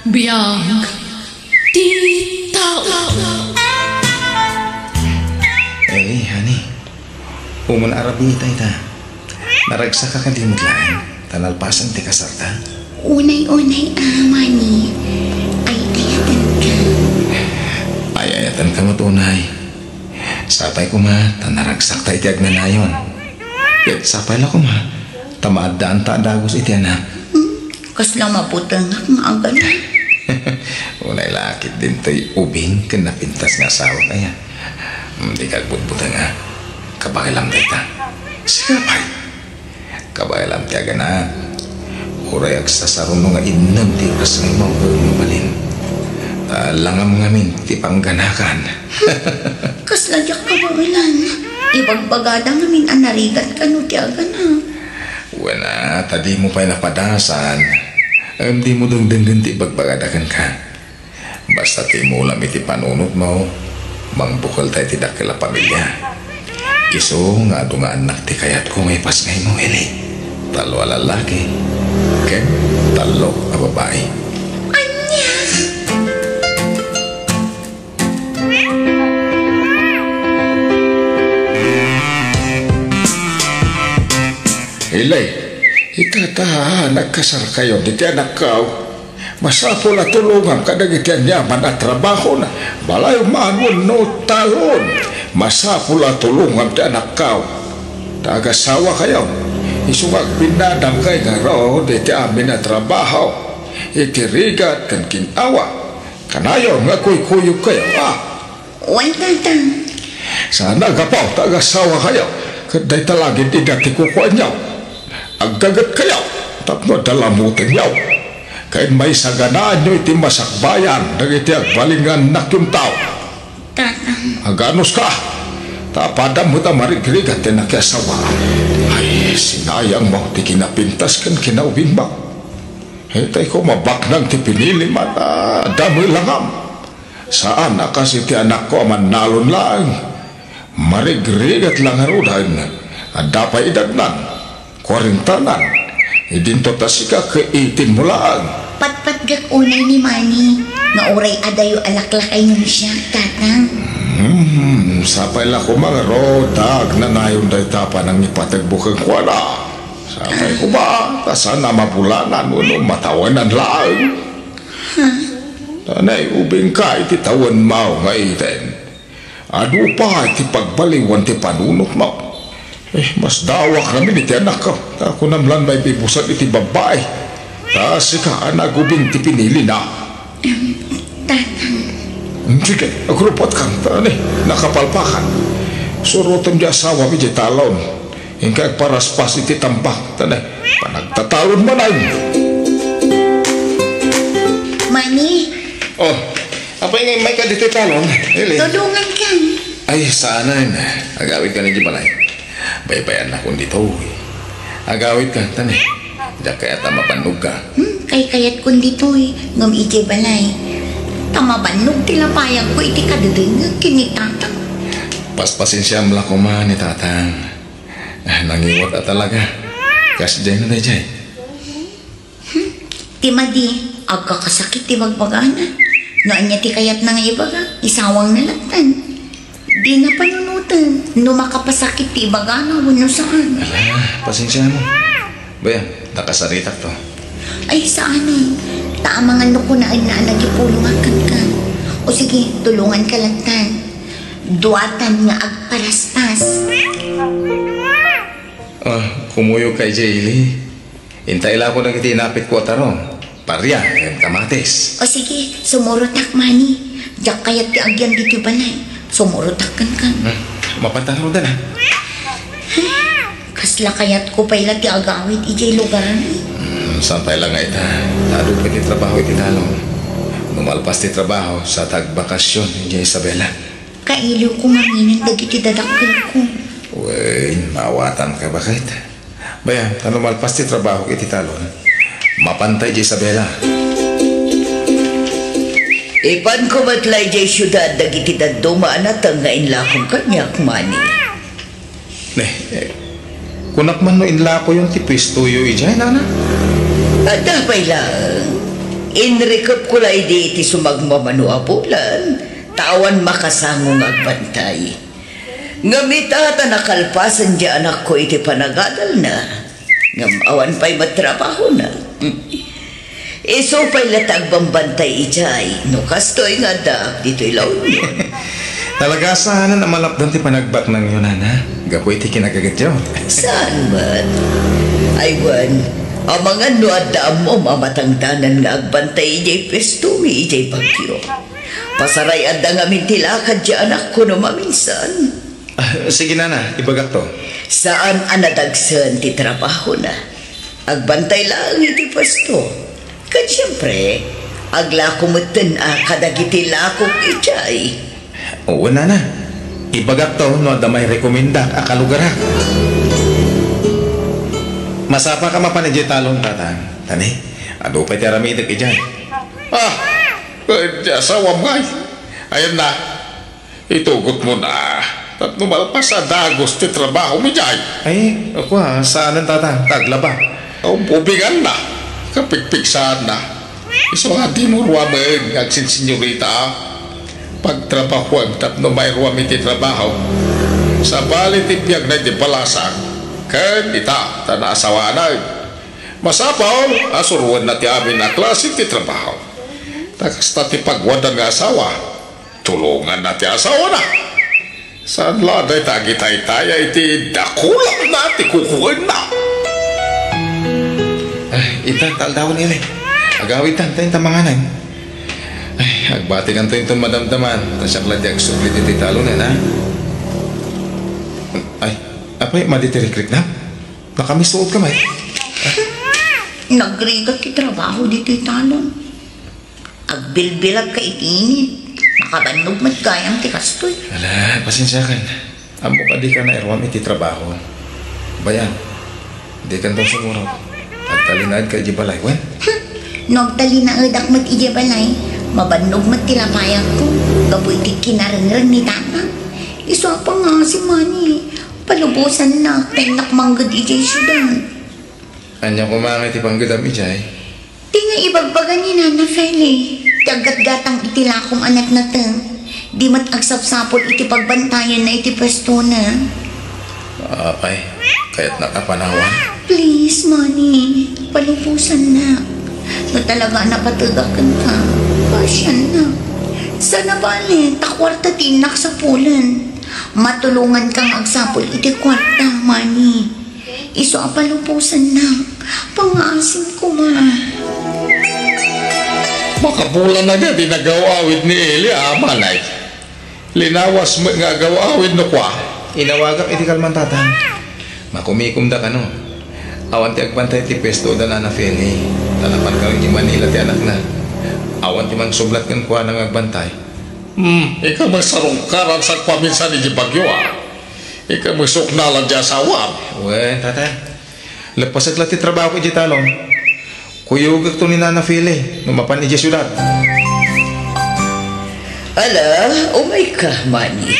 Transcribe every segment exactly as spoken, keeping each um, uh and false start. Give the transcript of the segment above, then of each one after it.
Biag ti tao. Eh, honey, umuna a rabii ita. Naragsakka kadi met laeng, ta nalpasen ti kasarta? Unay-unay a, Manny. Ay-ayatenka. Ay-ayatenka met unay. Sapay koma ta naragsakta iti agnanayon. Ket sapay la koma ta maaddaanta a dagus iti anak. Hmm, kasla mabutengak nga agana. Unay la ketdin toy ubing ken napintas nga asawak aya. Hmm, dika agbutbuteng a. Kabaelam dayta. Sika pay. Kabaelam ti agana. Uray agsasaruno nga innem ti ipas nga immawko mabalin. Ta langam ngamin ti pangganakan. Kasla diak kabaelan. Ibagbagada ngamin a narigat kano ti agana. Wen a, ta dimo pay napadasan. Ngem dimo dengdenggen ti ibagbagada kenka. Basta ti imulam iti panunotmo, mangbukelta iti dakkel a pamilia. Isu nga adu nga annak ti kayatko nga ipas nga imo, Eli. Tallo a lallaki ken tallo a babai. Ania? Eli, ita ta nagkasarkayo diti anakko. Masapul a tulongam kadagiti aniaman a trabahona, balay man wenno talon. Masapul a tulongam ti anakko. Ta agasawakayo, isu nga agbinnadam kay ngarud iti amin a trabaho, iti rigat ken gin-awa. Kanayon nga kuykuyogkayo, a? Wen, Tatang. Saan a gapu ta agasawakayo, ket dayta la gid ida ti kukuaenyo. Aggagetkayo tapno adda lamutenyo, ken maisaganaanyo iti masakbayan dagiti agbalin nga annakyo. Tatang. Aganuska, ta apadam met a marigrigat ti nakiasawaam. Ay, sinayangmo ti kinapintas ken kinaubingmo. Itay koma baknang ti pinilim a, ah, damelangam. Saan a kas iti anakko a mannalon laeng. Marigrigat la ngaruden. Adda pay idadnan. Kuarentanan. Idinto ta sika ket eighteen mo laeng. Patpatgek unay ni Manny nga uray adayo a laklakay ngem siak, Tatang. Hmm, sapay la koma ngarud ta agnanayon dayta a panangipategmo kenkuana. Sapay koma ta saan a mabulanan wenno matawenan laeng. Huh? Anay, ubingka iti tawenmo nga eighteen. Adu pay ti pagbaliwan ti panunotmo. Eh, masdawak ngamin iti anakko. Ta kunam lan maibibusag iti babbai. Ta sika a nagubing ti pinilina. Em, Tatang. Hmm, sige, agrupotkan. Ta, ni, nakapalpakan. Surotem ti asawam iti talon. Inka agparaspas iti tambak, ta ne, panagtatalon manen. Manny. Oh, apay nga immayka ditoy talon, Eli? Tulongankan. Ay, saanen. Agawidkan idiay balay. Baybay-annakon ditoy. Agawidka, ta ne. Diak kayat a mabannogka. Hmm, kaykayatkon ditoy. Ngem idiay balay, ta mabannog ti lapayagko iti kadedengngeg ken ni Tatang. Paspasensiam la koma ni Tatang. Ah, nangiwat a talaga. Kasdiay na daydiay. Hmm. Ti madi, agkakasakit ti bagbagana. No ania ti kayatna nga ibaga, isawangna latten. Dina panunoten no makapasakit ti ibagana wenno saan. Ala, pasensiamo. Bayan, nakasaritak to. Ay, saanen. Ta amangan no kunaenna a nagipulongak kenka. O sige, tulonganka latten. Duatan nga agparaspas. Ah, kumuyogka idiay ili. Inta ilako dagiti inapitko a tarong, paria, ken kamatis. O sige, sumurotak, Manny. Diak kayat ti agyan ditoy balay. Sumurotak kenka. Hmm, mapanta ngaruden, ha? Kasla kayatko pay la ti agawid idiay lugarmi. Hmm, saan pay la nga ita? Ta adu pay ti trabaho iti talon. No malpas ti trabaho, saan ta agbakasyon idiay Isabela. Kailiwko ngaminen dagiti dadakkelko. Wen, maawatanka baket. Bayan, ta no malpas ti trabahok iti talon, mapanta idiay Isabela. Ipanko met la idiay siudad dagiti dadduma a nateng nga inlakom kaniak, Manny. Ne, eh, kunak man no inlakoyon ti puestoyo idiay, nana? Adda pay laeng. Inrikepko la idi iti sumagmamano a bulan, ta awan makasango nga agbantay. Ngem ita ta nakalpasen ti anakko iti panagadalna, ngem awan pay met trabahona. Isu pay la ti agbambantay idiay, no kastoy nga addaak ditoy La Union. Talaga saanen a malapdan ti panagbaknangyo, nana, gapu iti kinagagidyo. Saan met? Ay wen, amangan no adda ammom a matangdanan nga agbantay idiay puestomi idiay Baguio. Pasaray-adda ngamin ti lakad ti anakko no maminsan. Ah, sige, nana, ibagakto. Saan a nadagsen ti trabahona. Agbantay laeng iti puesto. Ket siempre, aglako metten a kadagiti lakok idiay. Oo, nana. Ibagakto no adda mairekomendak a kalugarak. Masapaka mapan idiay talon, tatang. Tani, adu pay ti aramidek idiay. Ah, eh, ti asawam ngay. Ayan na. Itugotmon a, tapno malpas a dagus ti trabahom idiay. Ay, ako, ah, saanen, tatang, ta aglaba. Ubinganna, kapigpigsaanna. Isu nga dimo ruamen nga agsinsinyorita, a. Pagtrabahuem tapno mairuam iti trabaho. Sabali ti biagna iti balasang, ken ita, ta naasawanen. Masapul a suroenna ti amin a klase ti trabaho. Ta kasta ti pagwaddan nga asawa. Tulonganna ti asawana. Saan la dayta agitaytaya iti dakulakna ti kukuenna. Ah, ita, ta aldawen, Eli. Agawidtan, ta inta manganen. Ay, agbatikanto inton madamdaman, ta siak la di agsubli ditoy talonen, ha? Ay, apay, madi ti rikriknam? Nakamisuot ka, may? Nagrigat ti trabaho ditoy talon. Agbilbilag ka iti init. Makabannog met gayam ti kastoy. Ala, pasensiakan. Ammok a dika nairuam iti trabaho. Bayan, dikanto sumurot. Agtalinaedka idiay balay, wen? No agtalinaedak met idiay balay, mabannog met ti lapayagko gapu iti kinarengreng ni tatang. Isu a pangngaasim, mani, palubosannak, ta innak mangged idiay siudad. Ania koma nga iti panggedam idiay? Ti nga ibagbaga ni Nana Feli, ti aggatgatang iti lakom a natnateng, di met agsapsapul iti pagbantayanna iti puestona. Apay, kayatnak a panawan? Please, mani, palubosannak. No talaga a napategak kenka, pasiannak. Saan a bale, ta kuarta ti innak sapulen. Matulonganka nga agsapul iti kuarta, mani. Isu a palubosannak, pangngaasim koma. Makabulan a di nagaw-awid ni Eli a amanay. Linawas met nga agaw-awid no kua. Inawagak iti kalman, tatang. Makumikomda kano. Awan ti agbantay ti puesto da Nana Feli. Ta napan kano iti Manila ti anakna. Awan ti mangsublat kenkuana nga agbantay. Hmm, ika met sarungkaran sa kuaminsan iti Baguio, a. Ika met suknalan ti asawam. Wen, tatang. Leppasak la ti trabahok idiay talon. Kuyogekto ni Nana Feli no mapan idiay siudad. Ala, umayka, mani.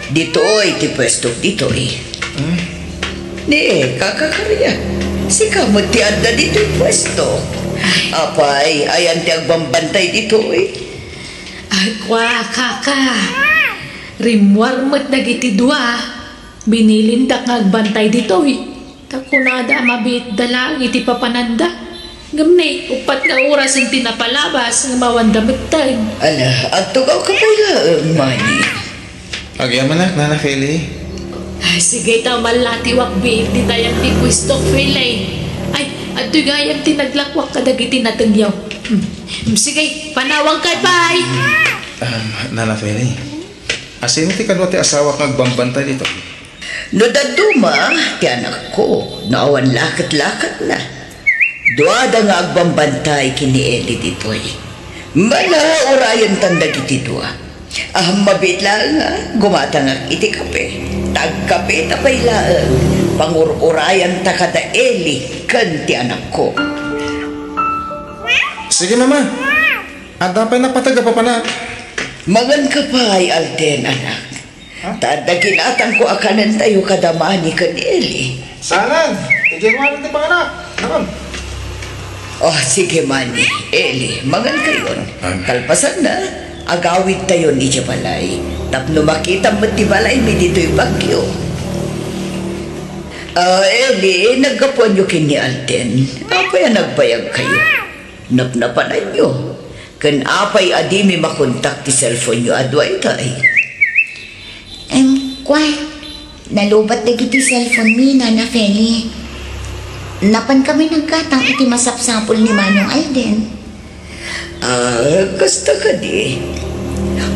Ditoy ti puestok ditoy. Hmm? Ni, kakakariak. Sika met ti adda ditoy puesto. Apay, ayan ti agbambantay ditoy? Ay, kua, kaka. Rimmuar met dagiti dua. Binilindak nga agbantay ditoy. Ta kunada a mabiitda laeng iti papananda. Ngem ne, uppat nga orasen ti napalabas, ngem awanda metten. Ala, agtugawka pay laeng, mani. Agyamanak, Nana Feli. Ay, sige, ta mallatiwak biit ditayan ti puestok, Feli. Ay, adtoy gayam ti naglakwak kadagiti natengyo. Hmm. Hmm, sige, panawagkay pay. Um, Nana Feli, asino ti kadua ti asawak nga agbambantay ditoy? No dadduma ti anakko, no awan laket-laketna. Duada nga agbambantay ken ni Eli ditoy. Mala, urayentan dagiti dua. Ahem, mabiit laeng a gumatangak iti kape. Ta agkapeta pay laeng, pangur-urayanta kada Eli ken ti anakko. Sige, Mama. Adda pay napateg a papanak. Manganka pay, Alden, anak. Ha? Ta adda ginatangko a kanentayo kada mani ken Eli. Saanen, idiay ruar ti panganak. Nakon. Oh, sige man, Eli, mangan kayon. Kalpasanna, agawidtayon idiay balay. Tapno makitam met ti balaymi ditoy bagyo. Ah, Eli, naggapuanyo ken ni Alden. Apay a nagbayagkayo? Napnapananyo. Ken apay a dimi makontak ti cellphone-yo a dua itay? Em, kua, nalubat dagiti cellphone-mi, Nana Feli. Napankami naggatang iti masapsapul ni Manong Alden. Ah, kasta kadi.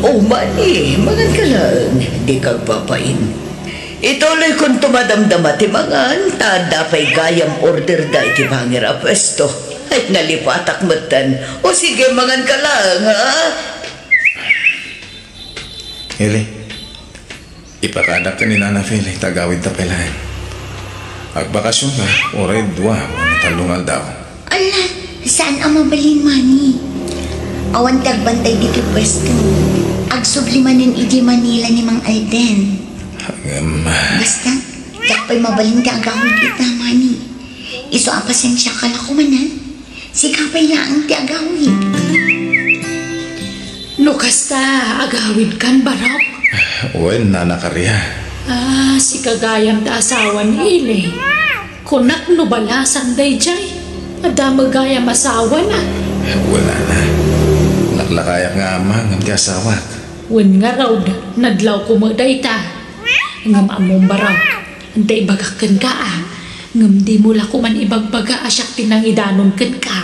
O, mani, mangan ka laeng, dika agbabain. Ituloykonto madamdama ti mangan, ta adda pay gayam orderda iti bangir a puesto. Ay, nalipatak metten. O sige, mangan ka laeng, ha? Eli, ipakadak ken ni Nana Feli, ta agawidta pay laeng. Agbakasionka, uray dua wenno tallo nga aldaw. Ala, saan a mabalin, mani? Awan ti agbantay ditoy puesto. Agsubli manen idiay Manila ni Mang Alden. Ngem, basta, diak pay mabalin ti agawid ita, mani. Isu a pasensiaka la koma, ha? Sika pay laeng ti agawid. No kasta, agawidkan, Barok? Wen, Nana Karia. Ah, sika gayam ti asawa ni Eli. Kunak no balasang daydiay. Adda met gayam asawana. Wen, Nana. Laklakayak nga ama ngem ti asawak. Wen ngarud, nadlawko met dayta. Ngem ammom, Barok, anta ibagak kenka, a. Ngem dimo la koman ibagbaga a siak ti nangidanon kenka.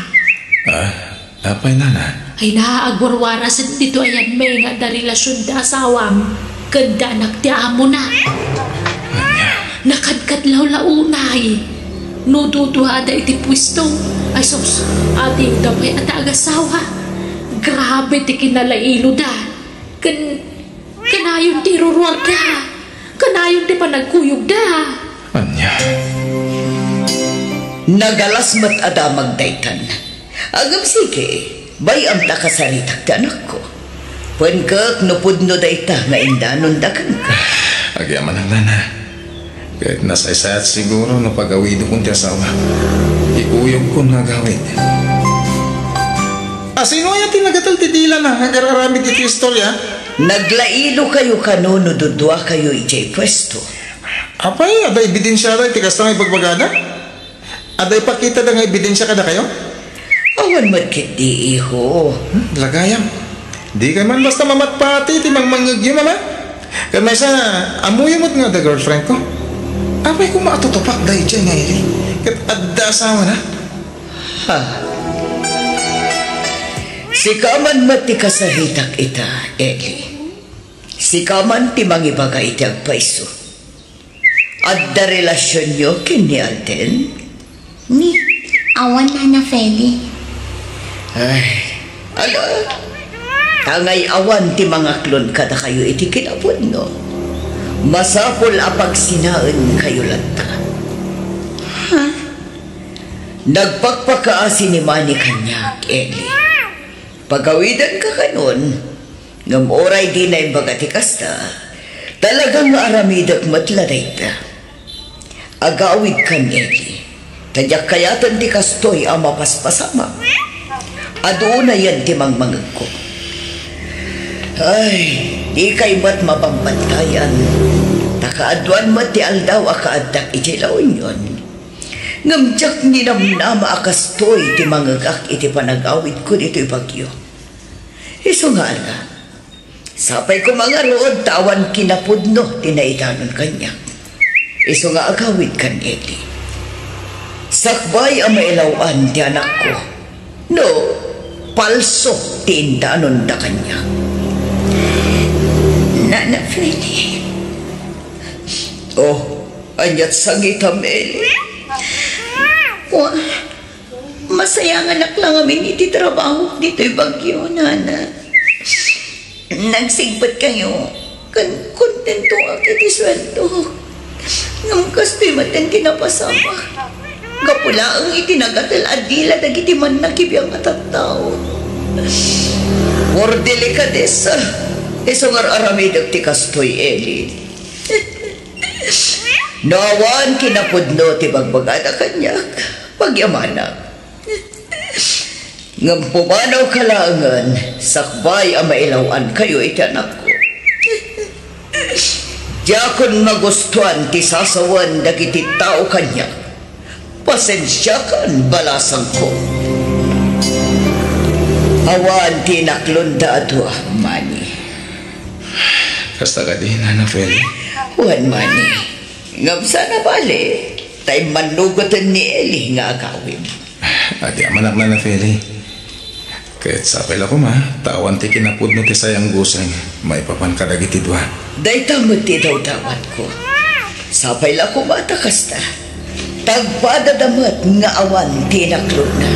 Ah, apay, Nana? Ay, naagwarwarasen ditoy ayanmi nga adda relasion ti asawam ken ti anak ti amona. Ania? Nakadkadlawlaw unay. No duduaada iti puesto, ay sus, adiwda pay a ta agasawa. Grabe ti kinalailoda. Ken, kanayon ti iruruarda. Kanayon ti panagkuyogda. Ania? Nagalas met a damag daytan. Ngem sige, bay-am ta kasaritak ti anakko. Wen kek no pudno dayta nga indanonda kenka. Agyamanak, Nana. Ket nasaysayat siguro no pagawidokon ti asawa. Ikuyogkon nga agawid. A, sino aya ti nagatel ti dilana nga agar-aramid iti istorya? Naglailokayo kano no duduakayo idiay puesto? Apay, adda ebidensiada iti kasta nga ibagbagada? Adda ipakitada nga ebidensia kadakayo? Awan met ketdi, iho. Hmm, lagayam. Dikay man basta mamatpati iti mangmangngegyo, Mama. Ket maysa, ammoyo met nga adda girlfriendko. Apay koma a tutupak daydiay nga Eli? Ket adda asawana? Ha. Sika man met ti kasaritak ita, Eli. Sika man ti mangibaga iti agpayso. Adda relasionyo ken ni Alden? Ni, awan, Nana Feli. Ay, ala. Tangay awan ti mangaklon kadakayo iti kinapudno. Masapul a pagsinaenkayo latta. Ha? Nagpakpakaasi ni Mani kaniak, Eli. Pagawidanka kanon. Ngem uray dina imbaga ti kasta, talaga nga aramidek met la dayta. Agawidkan, Eli, ta diak kayaten ti kastoy a mapaspasamak. Adu unayen ti mangmangegko. Ay, dikay met mabambantayan, ta kaaduan met ti aldaw a kaaddak idiay La Union. Ngem diak ninamnama a kastoy ti mangegak iti panagawidko ditoy Baguio. Isu nga ala, sapay koma ngarud ta awan kinapudno ti naidanon kaniak. Isu nga agawidkan, Eli. Sakbay a mailaw-an ti anakko no palso ti indanonda kaniak. Nana Feli. Oh, ania't sangitam, Eli? Wa, masayanganak la ngamin iti trabahok ditoy Baguio, Nana. Nagsigpetkayo, ken kontentoak iti sueldok. Ngem kastoy met ti napasamak. Gapu laeng iti nagatel a dila dagiti mannakibiang a tattao. Por delikadesa, isu nga ar-aramidek ti kastoy, Eli. No awan kinapudno ti bagbagada kaniak, pagyamanak. Ngem pumanawka laengen, sakbay a mailaw-ankayo iti anakko. Diakon magustuan ti sasawen dagiti tao kaniak. Pasensiakan, balasangko. Awan ti inaklonda a dua, Manny. Kasta kadi, Nana Feli? Wen, Manny. Ngem saan a bale, ta immannugoten ni Eli nga agawid. Adi, amanak, Nana Feli. Ket sapay la koma, ta awan ti kinapudno ti sayang guseng maipapan kadagiti dua. Dayta met ti idawdawatko. Sapay la koma ta kasta. Ta agpadada met nga awan ti inaklodna.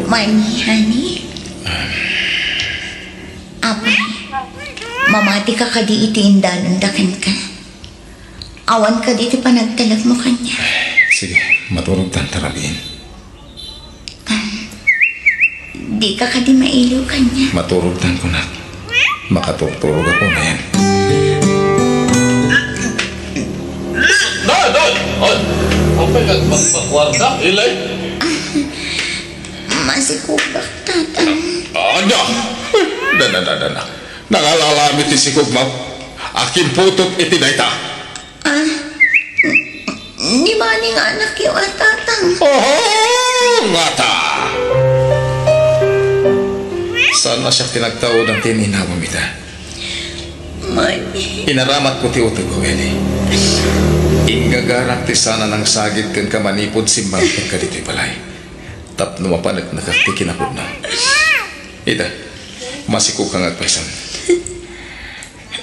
Manny, honey? Apay, mamatika kadi iti indanonda kenka? Awan kadi ti panagtalekmo kaniak? Sige, maturogtan ta rabiin. Dika kadi mailiw kaniak? Maturogtan, kunak. Makaturturog ako ngayan. Dad! Dad! Ay! Apay ka magpakuarda, Eli? Masikogak, Tatang. Ania? Dana, dana, dana. Nangalalam iti sikogmo. Akin putot iti dayta. Ah, ni Manny nga anakyo a, Tatang. Oho, ngata! Saan a siak ti nagtaudan ti ininawam ita? Manny. Inaramatko ti utegko, Eli. Ingagarak ti saan a nangsagid kenka manipud simmangpetka ditoy balay. Tapno mapaneknekak ti kinapudno. Ita, masikogka nga agpaysan.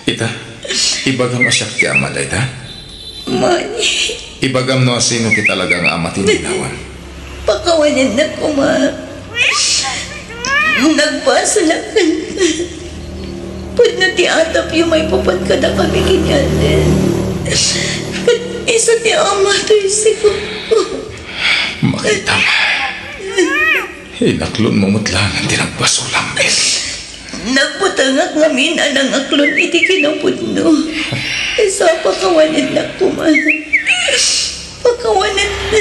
Ita, ibagam a siak ti ama dayta? Manny. Ibagam no asino ti talaga nga ama ti ininawam. Pakawanennak koma. Nagbasolak kenka. Pudno ti atapyo maipapan kadakami ken ni Alden. Ket isu ti ama toy sikogko. Makitam. Inaklonmo met laeng ti nagbasolam, Eli. Nagbutengak ngamin a nangaklon iti kinapudno. Isu a pakawanennak koma. Pakawanennak.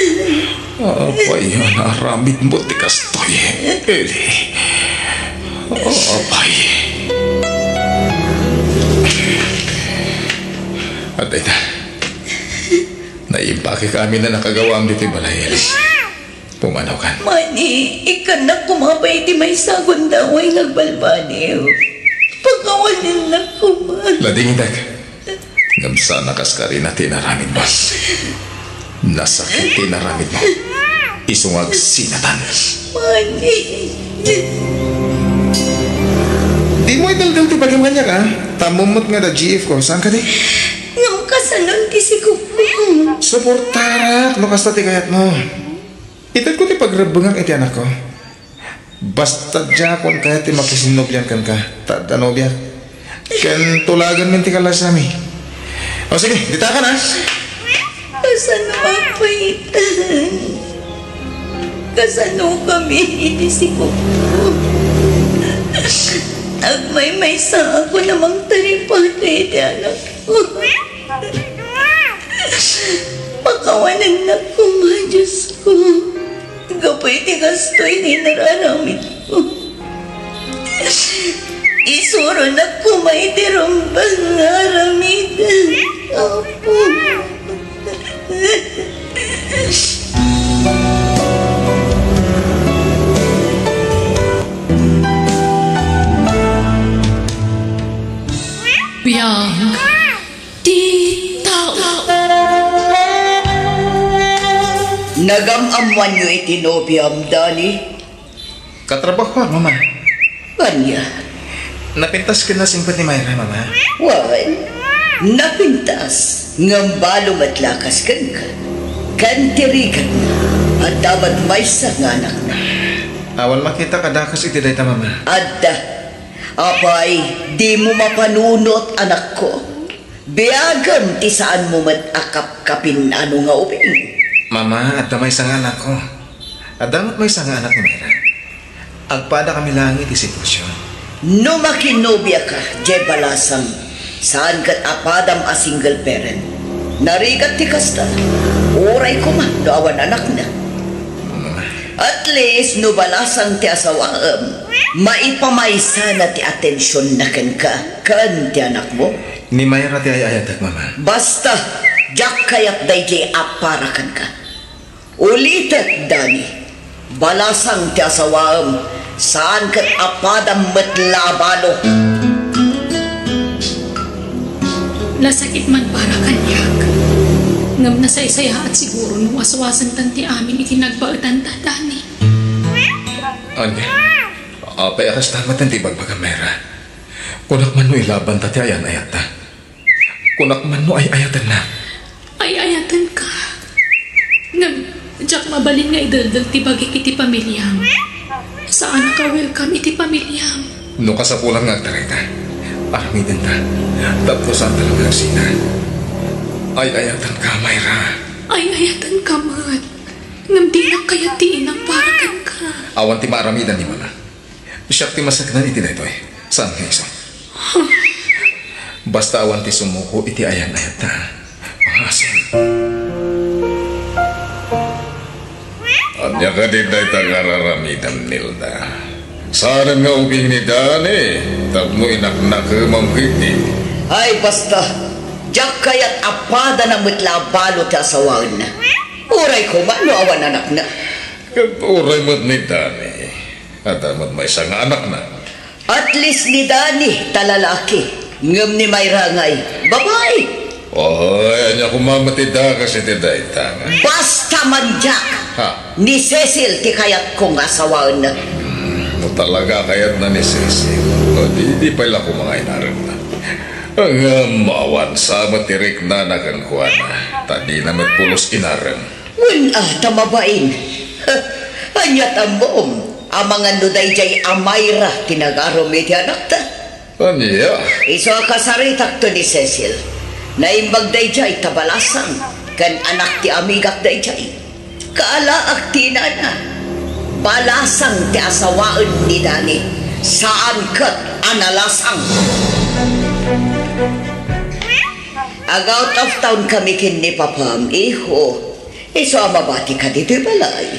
Apay a naaramidmo ti kastoy, Eli? Apay. Adda ita. Naimbagak amin a nakagawaam ditoy balay, Eli. Pumanawkan. Manny, ikkannak koma pay iti maysa a gundaway nga agbalbaliw. Pakawanennak koma. Ladingitek. Ngem saan a kas karina ti inaramidmo. Nasakit ti inaramidmo. Isu nga agsinatan. Manny. Dimo idaldal ti bagim kaniak, a? Tammo met nga adda G F ko. Saan kadi? Ngem kasano ti sikogko? Suportarak no kasta ti kayatmo. Itedko ti pagrebbengak iti anakko. Basta diakon kayat ti makisinnobian kenka, ta adda nobiak. Ken tulaganmin ti kallasami. O sige, ditakan, a. Kasano a pay ita? Kasanokami iti sikogko? Agmaymaysaak a mangtaripatoy iti anakko. Pakawanennak koma, Diosko. Gapu iti kastoy nga inararamidko, isuronak koma iti rumbeng nga aramiden, Apo. Biag ti tao. Nagam-ammoanyo iti nobiam, Dani? Katrabahoak, Mama. Ania? Napintas ken nasingpet ni Myra, Mama. Wen, napintas, ngem balo met laeng kenka. Ken ti rigatna, adda met maysa nga anakna. Awan makita kadakes iti dayta, Mama. Adda. Apay, dimo mapanunot, anakko. Biagem ti saanmo met a kapkapin-ano nga ubing. Mama, adda maysa nga anakko. Adda met maysa nga anak ni Myra. Agpadakami laeng iti sitwasyon. No makinnobiaka, diay balasang, saan ket a padam a single parent. Narigat ti kasta. Uray koma no awan anakna. Mama. At least, no balasang ti asawaem, maipamaysana ti atensionna kenka, ken ti anakmo. Ni Myra ti ay-ayatek, Mama. Basta, diak kayat daydiay a para kenka. Ulitek, Dani, balasang ti asawaem, saan ket a padam met la a balo. Nasakit man para kaniak. Ngem nasaysayaat siguro no waswasentan ti amin iti nagbaetanta, Dani. Ania? Apay a kasta met ti ibagbagam, Myra? Kunak man no ilabanta ti ayan-ayatta. Kunak man no ay-ayatenna. Ay-ayatenka. Ngem, diak mabalin nga ideldel ti bagik iti pamiliam. Saanak a welcome iti pamiliam. No kasapulan nga agtarayta, aramidenta. Tapno saanta la nga agsina. Ay-ayatenka, Myra. Ay-ayatenka met. Ngem dinak kayat ti inam para kenka. Awan ti maaramidan ni Mama. Siak ti masaknan iti daytoy. Saan nga isu? Basta awan ti sumuko iti ayan-ayatta. Pangasim. Ania kadi dayta nga ar-aramidem, Nilda? Saanen nga ubing ni Dani tapno inaknakemam ketdi? Ay, basta. Diak kayat a padana met la a balo ti asawaenna. Uray koma no awan anakna. Ket uray met ni Dani. Adda met maysa nga anakna. At least ni Dani, ta lalaki. Ngem ni Myra ngay, babai. Ay, ania koma met ti dakes iti dayta nga? Basta man diak. Ha? Ni Cecil ti kayatko nga asawaenna. Hmm, no talaga a kayatna ni Cecil, o di, di pay la koma nga inaremna. Ngem awan sa met ti riknana kenkuana, ta dina met pulos inarem. Wen a, ta mabain. Ania ti ammom? Amangan no daydiay a Myra ti nagarem iti anakta. Ania? Isu a kasaritakto ni Cecil. Naimbag daydiay ta balasang ken anak ti amigak daydiay. Kaalaak ti inana. Balasang ti asawaen ni Dani. Saan ket a nalasang. Ag-out of town kami ken ni Papam, iho. Isu a mabatika ditoy balay.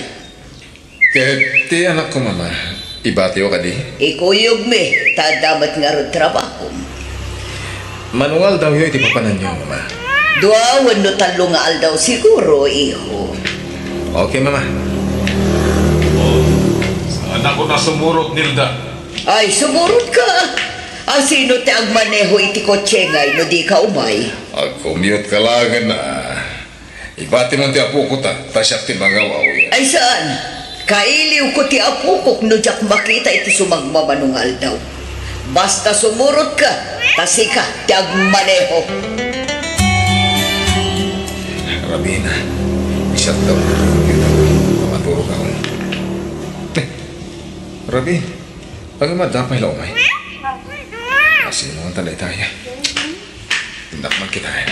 Ket ti anakko, Mama, ibatiyo kadi? Ikuyogmi, ta adda met ngarud trabahom. Mano nga aldawyo iti papananyo, Mama? Dua wenno tallo nga aldaw siguro, iho. Okay, Mama. Saanakon a sumurot, Nilda. Ay, sumurotka. A, sino ti agmaneho iti kotse ngay no dika umay? Ag-commute ka laengen a. Ibatimon ti apoko ta, ta siak ti mangaw-awid. Ay, saan? Kailiwko ti apokok no diak makita iti sumagmamano nga aldaw. Basta sumurotka, ta sika ti agmaneho. Rabina, siak daw. Maturog ako. Eh, Rabi, ang madapay la umay. Asino ang talay tayo? Tindak man kita, eh.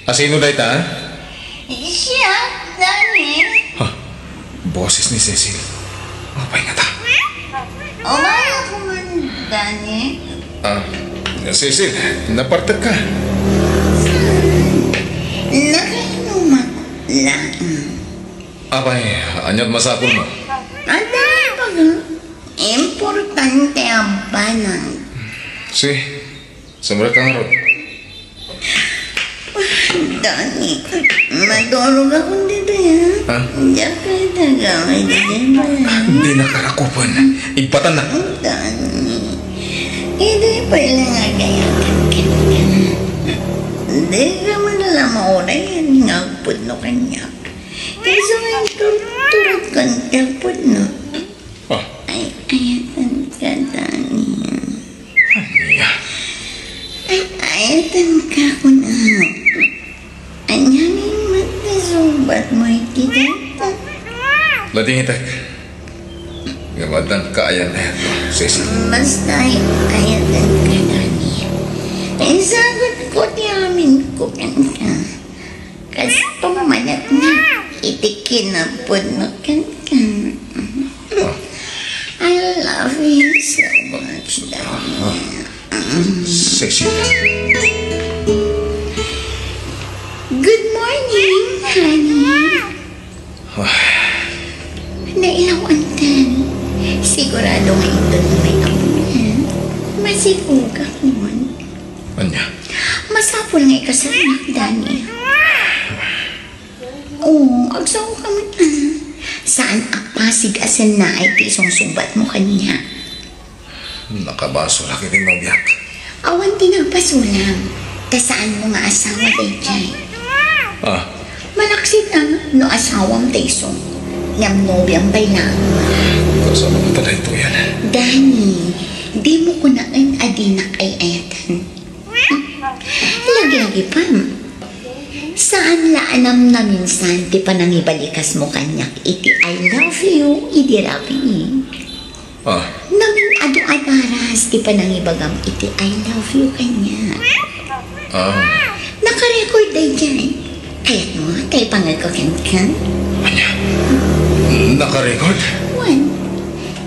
Asino dayta? Siak, Dani. Ha? Boses ni Cecil. Apay ngata? Umayak man, Dani. Ah, Cecil, napartek ka? Nakainumak laeng. Apay, aniat masapulmo? Adda baga importante a banag. Si, sumrek ka ngarud. Dani, madurog ako ditoy, ha? Ha? Diak pay tagamay ditoy, ba? Dinak rakupen. Igbatan na. Dani, idi pay lang agayakan kenka. Dika man la mauray nga agpudno kaniak. Isu nga inturturot kan ti agpudno. Ah. Ay, ayatan ka, Dani. Ania? Ay, ayatan ka, kuna. Ania nga met ti sungbatmo iti dayta? Ladingitek. Ngem addan kaayan-ayatmo, Cecil. Basta ay, ayatan ka, Dani. Isagutko ti aminko kenka. Kasto met nga iti kinapudno kenka. I love you so much, Dani. Cecil. Good morning, honey. Sigurado nga inton no may apo, eh. Masikog ka, Mon. Ania? Masapul nga ikasanak, Dani. Oo, agsaw ka man, ah. Saan a pasig a sennaay ti isungsungbat mo kaniak? Nakabasolak iti nobiak. Awan ti nagbasolak, ta saan mo nga asawa daydiay. Ah. Malaksid a no asawam ta isu, ngem nobiam pay laeng. Kasano ta daytoyen? Dani, di mo kunaen a dinak ay-ayatan. Lagi-lagi pay. Saan la a namnaminsan ti panangibalikas mo kaniak iti "I love you" idi rabii. Ah. Namin adu a daras ti panangibagam iti "I love you" kaniak. Ah. Nakarecord daydiay. Kayat mo, ta ipangegko kenka? Ania? Nakarecord? Wen.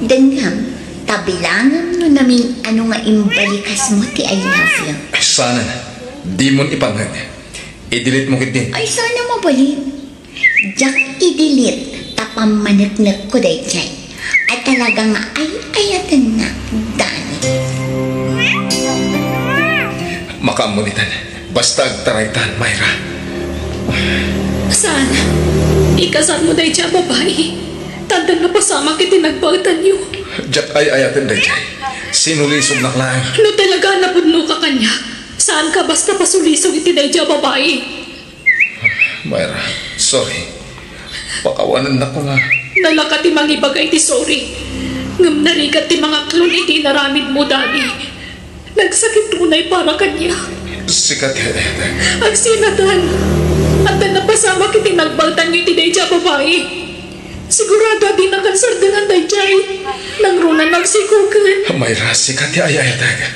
Denggam, ta bilangem no namin adu nga imbalikas mo ti "I love you." Ay, saan? Dimon ipangeg. I-delete mo ketdin. Ay, saan a mabalik? Diak i-delete ta pammaneknekko daydiay a talaga nga ay-ayatennak, Dani. Makaammo ditan. Basta agtaraytan, Myra. Saan? Ikasarmo daydiay a babai. Tanda napasamak iti nagbaetanyo. Diak ay-ayaten daydiay. Sinulisognak laeng. No talaga a napudnoka kaniak, saanka basta pasulisog iti daydiay a babai. Myra, sorry. Pakawanennak koma. Nalaka ti mangibaga iti sorry. Ngem narigat ti mangaklon iti inaramidmo, Dani. Nagsakit unay para kaniak. Sika ti ay-ayatek. Agsinatan. Adda napasamak iti nagbaetanyo iti daydiay a babai. Sigurado a dinaka sardengan daydiay. Nangruna no agsikogen. Myra, sika ti ay-ayatek.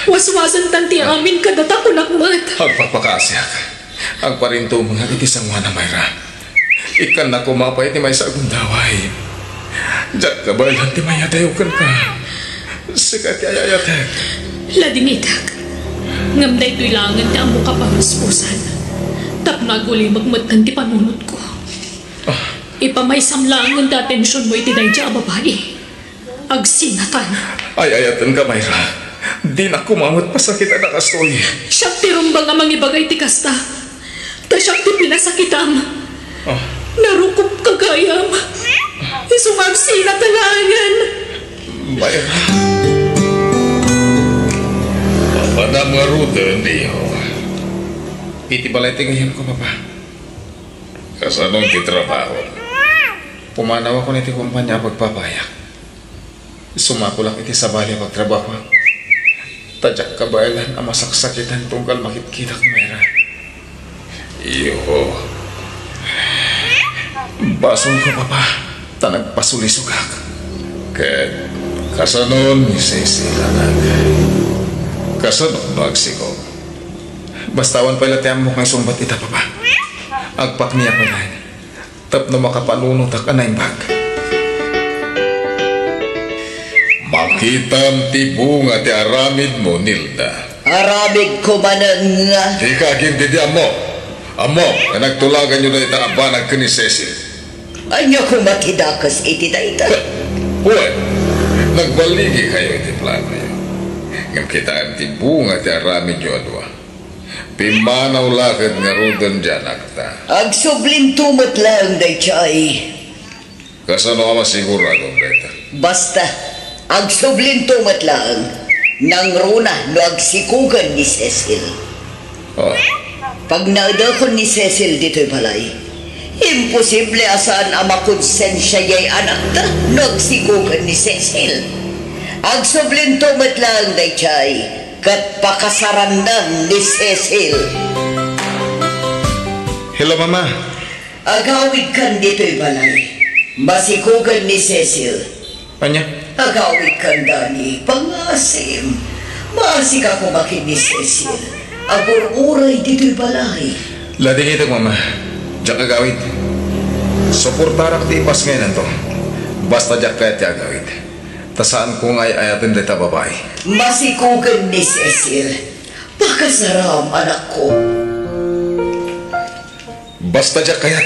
Waswasantan ti amin kadata, kunak met. Agpakpakaasiak. Agparintumengak iti sangoana, Myra. Ikkannak koma pay ti maysa a gundaway. Diak kabaelan ti mayadayo kenka. Sika ti ay-ayatek. Ladingitek. Ngem daytoy laengen ti ammoka a paruspusan. Tapno agulimek metten ti panunotko. Ah. Ipamaysam laengen ti atensionmo iti daydiay a babai. Agsinatan. Ay-ayatenka, Myra. Dinak koma met pasakitaen a kastoy. Siak ti rumbeng a mangibaga iti kasta. Ta siak ti pinasakitam. Ah. Narukopka gayam. Isu nga agsinatan laengen. Myra. Papadam ngaruden, Leo. Iti balay ti gayyemko, Papa. Kasano ti trabaho? Pumanawakon iti kompania a pagpapayak. Sumakolak iti sabali a pagtrabahoak. Ta diak kabaelan a masaksakitan tunggal makitkitak, Myra. Iyo. Basolko, Papa, ta nagpasulisogak. Ket kasano ni Cecil, anak? Kasano no agsikog? Basta awan pay la ti ammok nga isungbat ita, Papa. Agpakniak pay laeng. Tapno makapanunotak a naimbag. Makitam ti bunga ti aramidmo, Nilda. Aramidko manen nga. Dika agintindi, ammo. Ammo nga nagtulaganyo dayta a banag ken ni Cecil. Ania koma ti dakes iti dayta? Wen, nagballigikayo iti planoyo. Ngem kitaem ti bunga ti aramidyo a dua. Pimmanaw la ket ngaruden ti anakta. Agsublinto met laeng daydiay. Kasano a masiguradom dayta? Basta, agsublinto met laeng. Nangruna no agsikogen ni Cecil. Oh. Pagnaedakon ni Cecil ditoy balay. Imposible a saan a makonsensia diay anakta no agsikogen ni Cecil. Agsublinto met laeng daydiay. Ket pakasarandan ni Cecil. Hello, Mama. Agawidkan ditoy balay. Masikogen ni Cecil. Ania? Agawidkan, Dani. Pangasim. Maasika koma ken ni Cecil. Agur-uray ditoy balay. Ladingitek, Mama. Diak agawid. Suportarak ti ipasngayananto. Basta diak kayat ti agawid. Ta saanko nga ay-ayaten dayta a babai. Masikogen ni Cecil. Pakasaram, anakko. Basta diak kayat.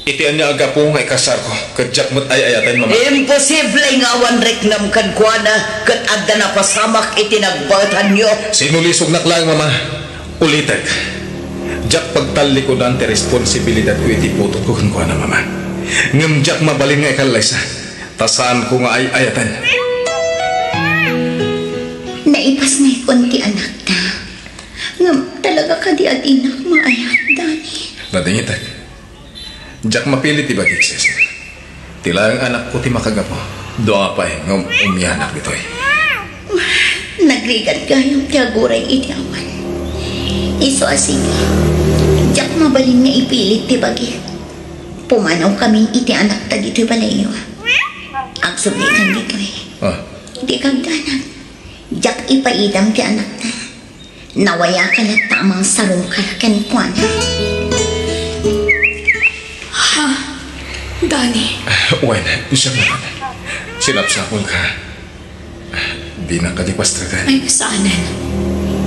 Iti ania a gapu nga ikasarko, ket diak met ay-ayaten, Mama. Imposible nga awan riknam kenkuana, ket adda napasamak iti nagbaetanyo. Sinulisognak laeng, Mama. Ulitek, diak pagtallikudan ti responsibilidadko iti putotko kenkuana, Mama. Ngem diak mabalin nga ikallaysa, ta saanko nga ay-ayaten. Naipasngayko ti anakta. Ngem talaga kadi a dinak maayat, Dani? Nadingitek. Diak mapili ti bagik, Cecil. Ti laeng anakko ti makagapu. Dua pay nga um-, umianak ditoy. Nagrigat gayam ti aguray iti awan. Isu a sige, diak mabalin nga ipilit ti bagik. Pumanawkamin iti anakta ditoy balayyo. Agsublikan ditoy. Ah. Di kagdanag. Diak ipaidam ti anakta. Nawayaka latta a mangsarungkar kenkuana. Ha? Dani? Wen, siak man. Sinapsapulka. Dina kadi pastreken? Ay, saanen.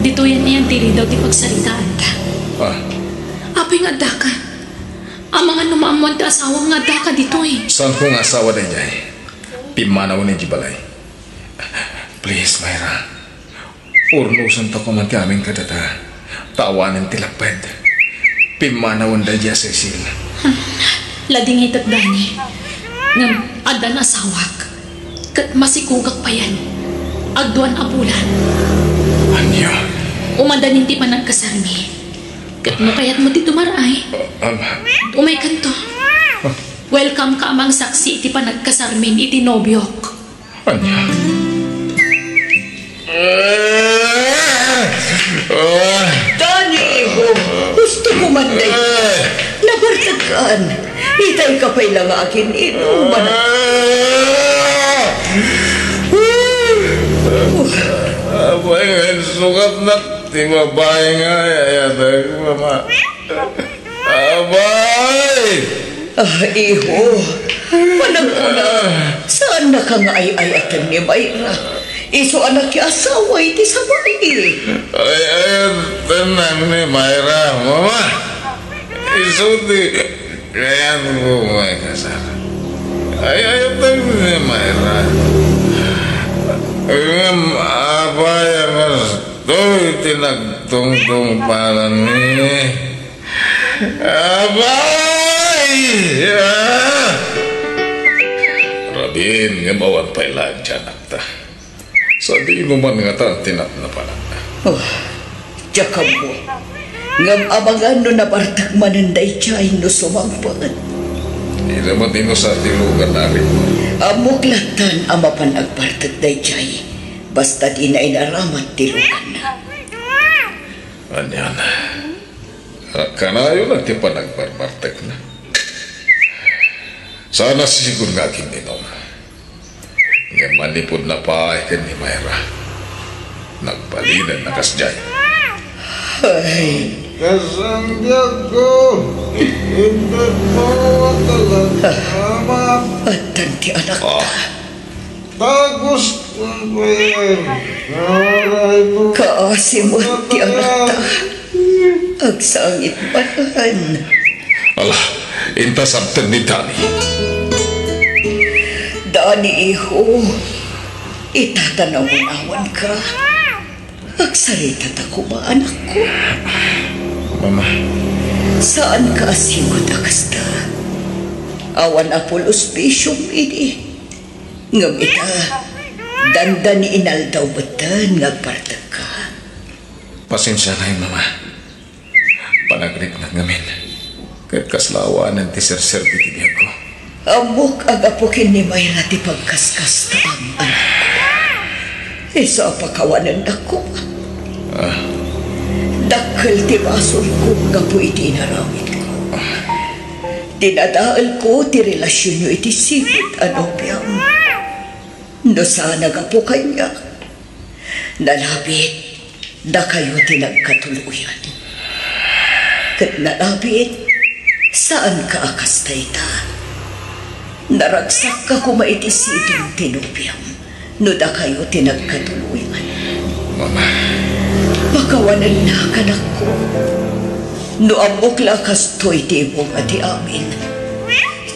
Ditoyen iyan ti ridaw ti pagsaritaanta. Ah. Apay nga addaka? Amangan no maammoan ti asawam nga addaka ditoy. Saanko nga asawa daydiay? Pimmanawen idiay balay. Please, Myra. Urnosenta koma ti amin kadata, ta awanen ti lapped. Pimmanawen daydiay a Cecil. Ladingitek, Dani. Ngem addan asawak, ket masikogak payen. Agduan a bulan. Ania? Umadanin ti panagkasarmi. Ket no kayatmo ti dumar-ay, Am- umaykanto. Welcome ka a mangsaksi iti panagkasarmin iti nobiok. Ania? Dani, iho, gusto ko man dayta. Nabartekkan. Itay ka pay la nga agin-inuman. Apay nga insukatnak ti babai nga ay-ayatek, Mama? Abay! Ah, iho, panagkuna, saannaka nga ay-ayaten ni Myra. Isu a nakiasawa iti sabali. Ay-ayatennak ni Myra, Mama. Isu ti kayatko maikasar. Ay-ayaten ni Myra. Ngem apay a kastoy ti nagtungtungpalanmi? Abay! Ah! Rabiin, ngem awan pay laeng ti anakta. Sadino man ngata ti napnapanak. Oh, diak ammo. Ngem amangan no nabartek manen daydiay no sumangpet. Dina met inusa ti lugan, Ari. Ammok lattan a mapan agbartek daydiay, basta dina inaramat ti luganna. Anian? Kanayon ti panagbarbartekna. Saan a sigud nga agin-inom. Ngem manipud napaay ken ni Myra, nagbalinenna kasdiay. Ay. Kasanggiagko, inted mo talaga, Ama. Addan ti anakta. Ah. Tagus, Kaasi met ti anakta. Agsangit manen. Ala, inta sabten ni Dani. Dani, iho, ita ta nangunawanka. Agsaritata koma, anakko. Mama. Saanka a sigud a kasta. Awan a pulos bisiom idi. Ngem ita, dandani inaldaw metten nga agbartekka. Pasensianayon, Mama. Panagriknak ngamin. Ket kasla awanen ti serserbi ti biagko. Ammok a gapu ken ni Myra ti pagkaskasta, anakko. Isu a pakawanennak koma. Ah. Dakkel ti basolko gapu iti inaramidko. Dinadaelko ti relasionyo iti sigud a nobiam. No saan a gapu kaniak, nalabit, dakayo ti nagkatuloyan. Ket nalabit, saanka a kasta ita. Naragsakka koma iti sidong ti nobiam no dakayo ti nagkatuloyan. Mama. Pakawanennak, anakko. No ammok la a kastoy ti ibunga ti amin,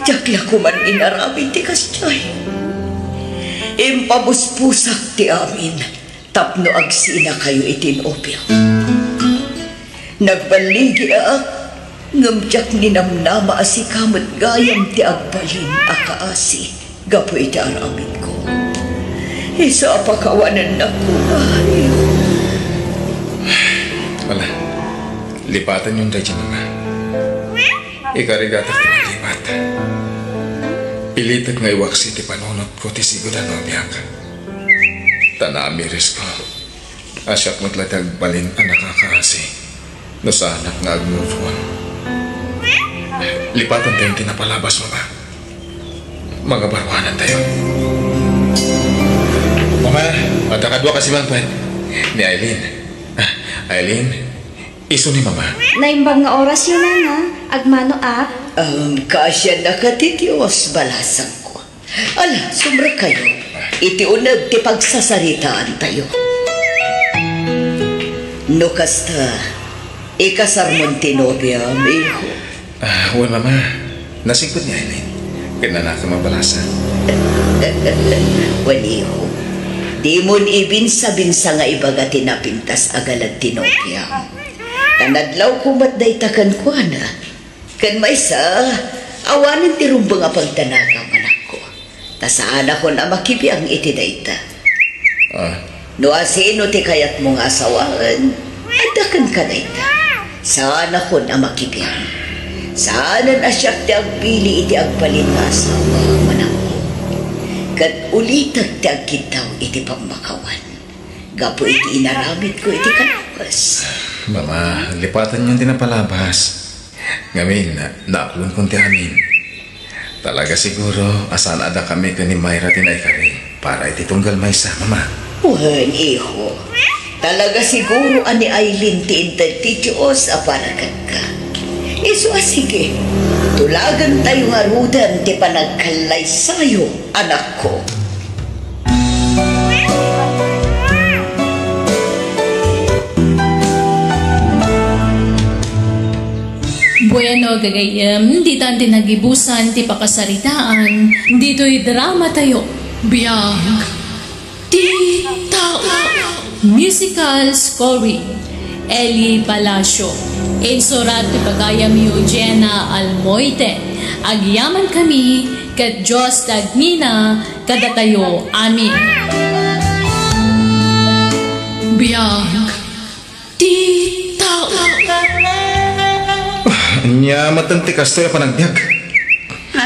Diak la koman inaramid ti kasdiay. Impabuspusak ti amin tapno agsinakayo iti nobio. Nagballigiak, ngem diak ninamnama a sika met gayam ti agbalin a kaasi gapu iti aramidko. Isu a pakawanennak koma. Ala, lipatanyon daydiay, Mama. Ikarigatak ti manglipat. Pilitek nga iwaksi ti panunotko ti sigud a nobiak. Ta naamirisko a siak met la ti agbalin a nakakaasi no saanak nga ag-move on. Lipatantayo ti napalabas, Mama. Mangabaruanantayo. Mama, adda kadua kasi mangpet ni Aileen. Ah, Aileen, isu ni Mama. Naimbag nga orasyo, Nana. Agmano, Ap. Um, kaasiannaka ti Dios, balasangko. Ala, sumrekkayo. Iti uneg ti pagsasaritaantayo. No kasta, ikasarmon ti nobiam, iho? Ah, wen, Mama. Nasigpet ni Aileen. Ket nanaka mabalasa. Wen, iho. Dimon ibinsa-binsa nga ibaga ti napintas a galad ti nobiam. Ta nadlawko met dayta kenkuana. Ken maysa, awanen ti rumbeng a pagdanagam, anakko. Ta saanakon a makibiang iti dayta. Ah. No asino ti kayatmo nga asawaen, adda kenka dayta. Saanakon a makibiang. Saanen a siak ti agpili iti agbalin nga asawa, anakko. Ket ulitek ti agkiddaw iti pammakawan. Gapu iti inaramidko iti kalawas. Mama, lipatanyon ti napalabas. Ngamin, na-, naaklonkon ti amin. Talaga siguro a saan a dakami ken ni Myra ti naikari para iti tunggal maysa, Mama. Wen, iho. Talaga siguro a ni Aileen ti inted ti Dios a para kenka. Isu a sige, tulagentayo ngaruden ti panagkallaysayo, anakko. Bueno, gagayyem, ditan ti nagibusan ti pakasaritaan ditoy dramatayo, Biag ti Tao. Musical scoring, Eli Palacio. Insurat ti pagayamyo, Jenna Almoite. Agyamankami ket Dios ti agnina kadatayo amin. Biag ti Tao. Ah, ania maten ti kastoy a panagbiag? Ha?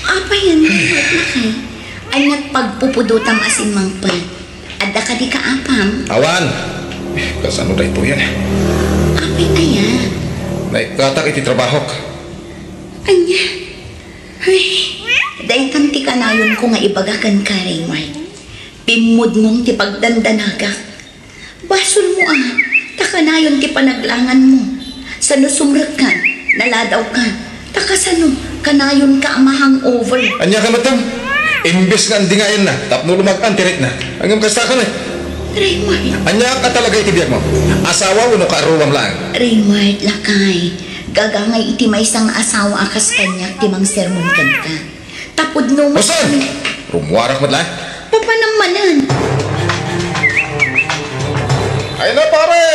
Apay, ania met, lakay? Ania't pagpupudotam a simmangpet? Adda kadi kaapam? Awan. Kasano daytoyen? Apay aya? Naikkatak iti trabahok. Ania? Ay, daytan ti kanayonko nga ibaga kenka, Raymart. Pimmudnong ti pagdandanagak. Basolmo a, ta kanayon ti panaglanganmo. Sano sumrekka, naladawka, ta kasano, kanayonka a ma-hangover. Ania ka met? Imbes nga andingayanna tapno lumag-an ti rikna, ngem kasta ka met. Raymart. Ania ka talaga iti biagmo? Asawa wenno kaaruam laeng? Raymart, lakay, gagangay iti maysa nga asawa a kas kaniak ti mangsermon kenka. Tapudno mo. Usan! Rummuarak met laeng. Papanam manen. Ay na, pare!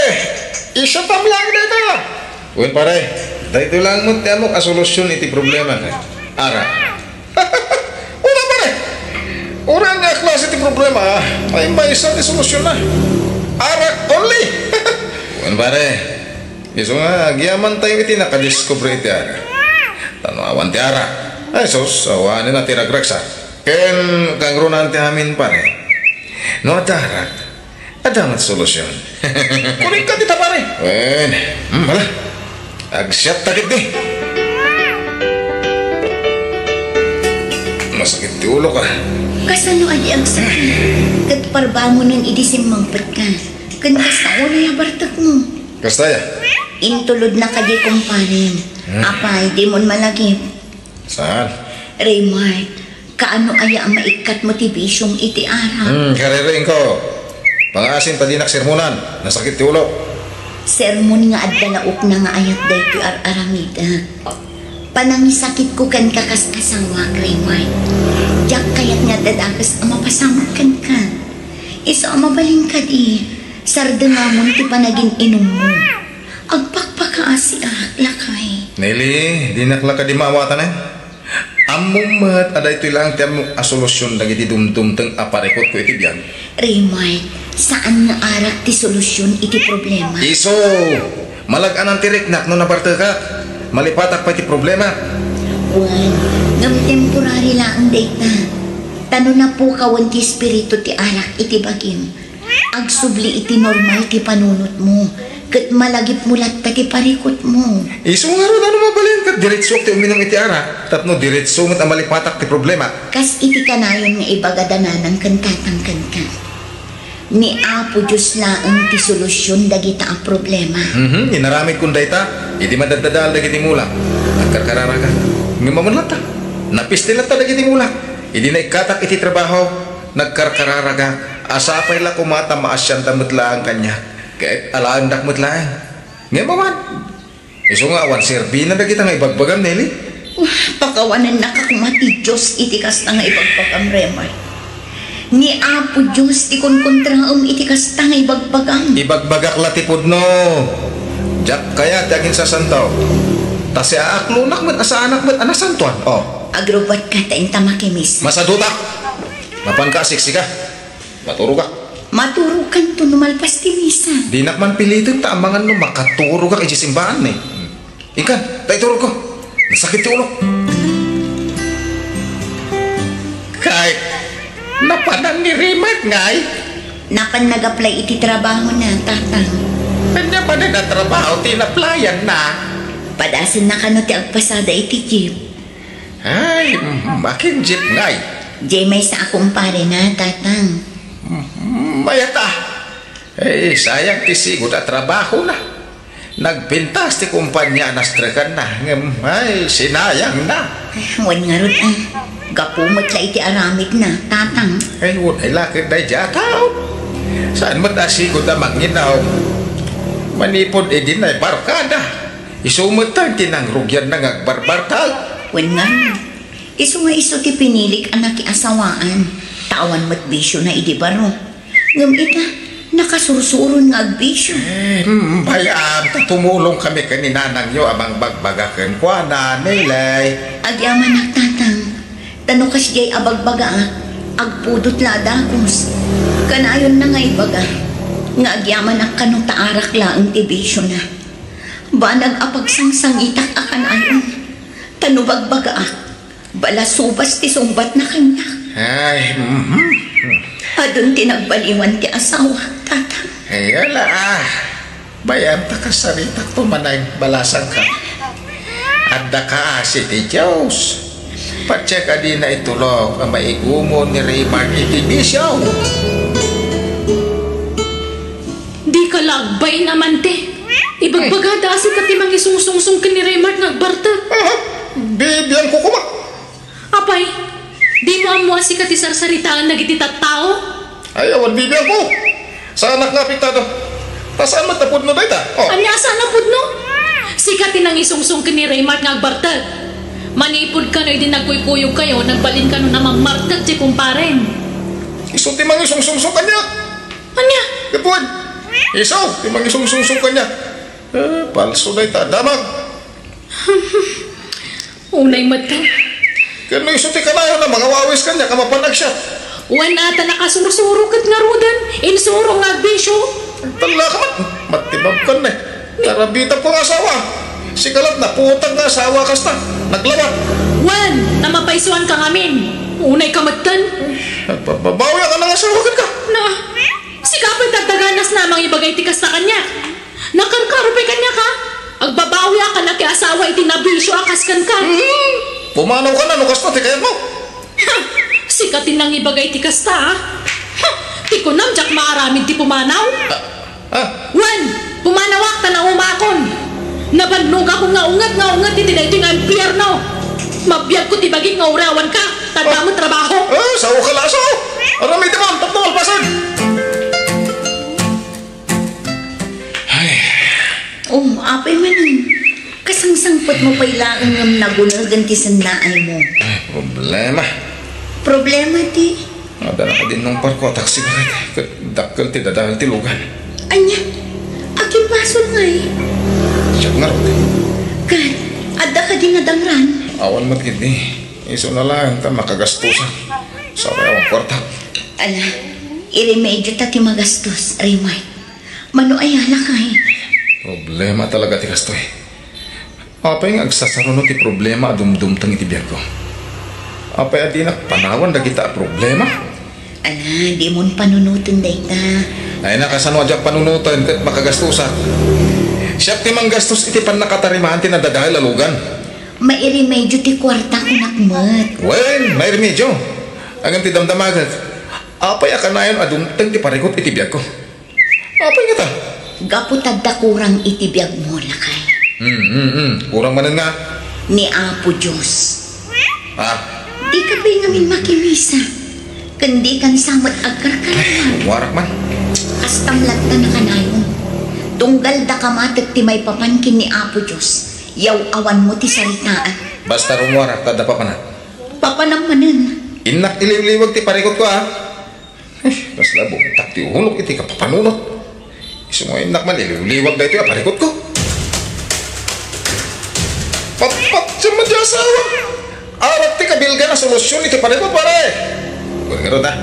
Isatam laeng dayta. Wen, pare, daytoy laeng met ti ammok a solusyon iti problema. Arak. Wala, pare. Uray ania a klase ti problema, ay maysa ti solusyonna. Arak only. Wen, pare, isu nga agyamantayo iti nakadiskubre iti arak. Ta no awan ti arak, ay sus, awanen a ti ragragsak. Ken kangrunaan ti amin, pare. No adda arak, adda met solusyon. Kunikka dita, pare. Wen, hmm, ala. Agsiatta ketdi. Masakit ti ulok, ah. Kasano a di agsakit? Ket parbangonen idi simmangpetka. Ken kasta unay a bartekmo. Kasta aya? Intulodna kadi kumpanem. Hmm. Apay, dimon malagip. Saan? Raymart, kaano aya a maikkatmo ti bisiom iti arak? Hmm, kaririingko. Pangaasim ta dinak sermonan. Nasakit ti ulok. Sermon nga adda la ukna nga ayat daytoy ar-aramidek. Panangisakitko kenka kas asawak, Raymar. Diak kayat nga adda dakes a mapasamak kenka. Isu a mabalin kadi, sardengamon ti panagin-inummo. Agpakpakaasiak, lakay. Nelly, dinak la kadi maawatan, eh. Ammom met a daytoy laeng ti ammok a solusion dagiti dumdumteng a parikutko iti biag. Raymar, saan nga arak ti solusion iti problema. Isu! Malag-anan ti riknak no nabartekak. Malipatak pay ti problema. Wen, ngem temporary laeng dayta. Ta no napukawen ti espiritu ti arak iti bagim, agsubli iti normal ti panunotmo, ket malagipmo latta ti parikutmo. Isu ngarud, ano mabalin ket diretsoak ti uminum iti arak, tapno diretso met a malipatak ti problema. Kas iti kanayon nga ibagada nanang ken tatang kenka. Ni Apo Dios laeng ti solusion dagita a problema. Mhm, inaramidkon dayta, idi madaddadael dagiti mula. Nagkarkararagak. Ngem ammon latta, napisti latta dagiti mula. Idi naikkatak iti trabaho, nagkarkararagak. Sapay la koma ta maasianda met laeng kaniak. Ket alaendak met laeng. Ngem awan. Isu nga awan serbina dagita nga ibagbagam, Nelly. Pakawanennaka koma ti Dios iti kasta nga ibagbagam, Raymar. Ni Apo Dios ti kunkontraem iti kasta nga ibagbagam. Ibagbagak la ti pudno. Diak kayat ti aginsasanto. Ta siaaklonak met a saanak met a nasantoan. Oh. Agrubbuatka ta inta makimisa. Masadutak. Mapanka a siksika. Maturogak. Maturogkanto no malpas ti misa. Dinak man piliten ta amangan no makaturogak iti simbaan, eh. Inkan, ta iturogko. Nasakit ti ulok. Kay, napanan ni Rimat ngay? Napan nag-apply iti trabahona, tatang. Ania manen a trabaho ti in-applyan na? Padasenna kano ti agpasada iti jeep. Ay, mm, akin jeep ngay? Jay maysa a kumparena, tatang. Mm, mayat a. Eh, sayang ti sigud a trabahona. Nagpintas ti kumpania a nastrekanna, ngem, ay, sinayangna. Wen ngarud, a. Gapu met la iti aramidna, tatang. Ay, unay la ket daydiay a tao. Saan met a sigud a manginom? Manipud idi naibarkada. Isu met ti nangrugianna nga agbarbartag. Wen ngarud. Isu nga isu ti pinilik a nakiasawaan, ta awan met bisiona idi baro. Ngem ita, nakasursuron nga agbisio. Eh, mm, bay-am, ta tumulongkami ken ni nanangyo a mangbagbaga kenkuana, Nelly. Agyamanak, tatang. Ta no kasdiay a bagbagaak, agpudot la a dagus. Kanayonna nga ibaga, nga agyamanak kano ta arak laeng ti bisiona. Banag a pagsangsangitak a kanayon. Ta no bagbagaak, balasubas ti sungbatna kaniak. Ay, mhm. Adun ti nagbaliwan ti asawa, tatang. Ay, ala, ah. Bay-am ta kasaritak to manay balasangka. Adda kaasi ti Dios. Patse ka dina itulok a maigumo ni Raymar iti bisio. Dika la agbain, amante. Ibagbagada a sika ti mangisungsungsong ken ni Raymart nga agbartek. Aha, bibiangko koma. Apay, dimo ammo a sika ti sarsaritaen dagiti tattao? Ay, awan bibiangko. Saanak nga apektado. Ta saan met a pudno dayta? Oh. Ania a saan a pudno? Sika ti nangisungsong ken ni Raymart nga agbartek. Manipud kano idi nagkuykuyogkayo, nagbalinkanon a mammartek ti kumparem. Isu ti mangisungsungsong kaniak. Ania? Gapuan. Isu ti mangisungsungsong kaniak. Eh, palso dayta, damag. Unay met. Ken no isu ti kanayona, mangawawis kaniak a mapan agsiat. Wen a ta nakasursuro ket ngaruden, insuro nga agbisio. Talla ka met, matibabkan ne. Karabita pa nga asawa. Sika lat naputang nga asawa kasta. Naglawat. Wen, ta mapaisuanka ngamin. Unay ka metten. Nagbabawi ka nga asawa ken ka. Na, sika pay tagdaganasna a mangibagay ti kasta kaniak. Nakarkaro pay kaniak, a? Agbabawi a kaniak ti asawa iti nabisio a kas kenka. Hmm. Pumanaw ka na no kasta ti kayatmo. Ha! Sika ti nangibagay ti kasta, a? Ha! Ti kunam, diak maaramid ti pumanaw. Ah, ah. Wen, pumanawak ta naumakon. Nabannogakon nga unget nga unget iti daytoy nga impierno. Mabiagko ti bagik nga urawanka, ta adda met trabaho. Ah, sao ka la, sao. Aramidem tapno malpasen. Ay. Oh, apay manen. Kasangsangpet Mapay laeng ngem nagunegen ti sennaaymo. Ay, problema. Problema ti? Adda nakadinnong parko a taksi baket. Ket dakkel ti dadael ti lugan. Ania? Akin basol ngay? Siak ngarud. Ket, adda kadi nga dangran? Awan met ketdi. Isuna laeng ta makagastosak. Sapay awan kuarta. Ala, iremedio ta ti magastos, Raymart. Mano aya, lakay? Problema talaga ti kastoy. Apay nga agsasaruno ti problema a dumdumteng iti biagko? Apay a dinak panawan dagita a problema? Ala, dimon panunoten dayta. Ay, nakasano a diak panunoten ket makagastosak? Siak ti manggastos iti pannakatarimaan ti nadadael a lugan. Mairemedio ti kuarta, kunak met. Wen, mairemedio. Ngem ti damdamaget, apay a kanayon a dumteng ti parikut iti biagko? Apay ngata? Gapu ta adda kurang iti biagmo, lakay. Hmm, hmm, hmm. Kurang manen nga? Ni Apo Dios. Ah. Dika pay ngamin makimisa. Ken dikan sa met agkarkararag. Ay, warak man. Kastam latta a kanayon. Tunggal daka matek ti maipapan ken ni Apo Dios, yaw-awanmo ti saritaan. Basta rummuarak ta adda papanak. Papanam manen. Innak iliwliwag ti parikutko, a. Eh, kasla bumtak ti ulok iti kapapanunot. Isu nga innak maliliwliwag daytoy a parikutko. Patpat siya man ti asawa. Arak ti kabilgan a solusyon iti parikut, pare. Uray ngarud, a.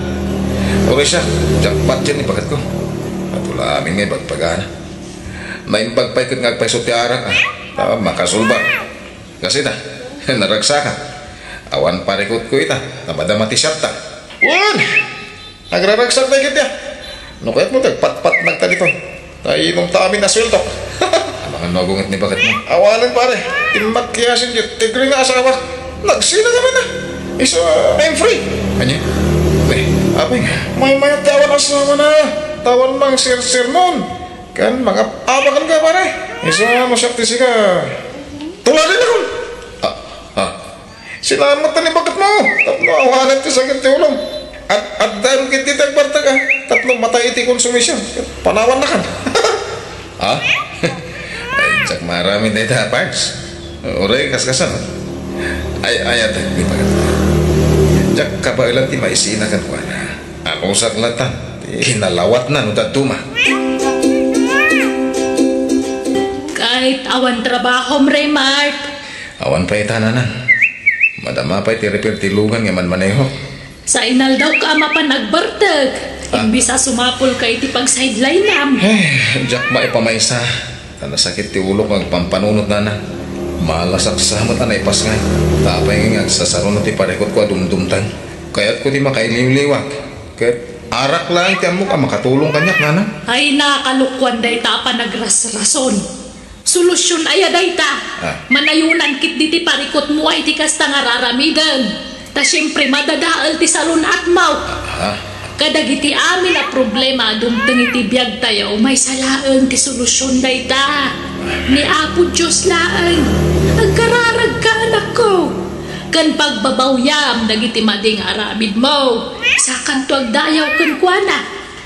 Uray siya, jackpot yan ni pakatko. Ato la amin nga ibagpagana. Naimbag pay ket nga agpayso ti arak, a. Ta makasulba. Kasi ta, naragsaka. Awan parikutko ita, ta madama ti siapta. Wen! Agraragsak dagiti, a. No kayatmo, agpatpatnagta ditoy. Ta inumta amin a sueldo. Amangan no agunget ni baketmo. Awanen, pare. Ti makiasin ti tigre nga asawa. Nagsina kami na. Isu, I'm free. Ania? Eh, apay nga? Maymayat ti awan asawana. Ta awan mangsersermon. Ken mangap-apaken ka, pare. Isu nga no siak ti sika. Tuladin ako. Ah, ah. Sinamat ta ni baketmo tapno awanen ti sakit ti ulom. Ad-, addaem ketdi ti agbartek, a, tapno matay iti konsumision. Panawannakan. Ha? Ay, diak maaramid dayta, Pards. Uray, kaskasano? Ay, ayatek ni baketmo. Diak kabaelan ti maisina kenkuana. Anusak latta ti kinalawatna no dadduma. Kahit awan trabahom, Raymart. Awan pay ita, nanang. Madama pay ti repair ti lugan nga manmanehok. Sa inaldaw ka a mapan agbartek. Ah. Imbis a sumapul ka iti pagsideline-am. Eh, diak maipamaysa. Ta nasakit ti ulok nga agpampanunot, nanang. Maalasak sa met a naipasngay. Ta apay nga agsasaruno ti parikutko a dumdumteng. Kayatko ti makailiwliwak. Ket arak laeng ti ammok a makatulong kaniak, nanang. Ay, nakalokuan dayta a panagrasrason. Solusion aya dayta? Ah. Manayonan ketdi ti parikutmo a iti kasta nga ar-aramiden. Ta siempre, madadael ti salun-atmo. Ah. Kadagiti amin a problema a dumteng iti biagtayo, maysa laeng ti solusion dayta. Ni Apo Dios laeng. Agkararagka, anakko. Ken pagbabawyam dagiti madi nga aramidmo. Sakanto agdayaw kenkuana.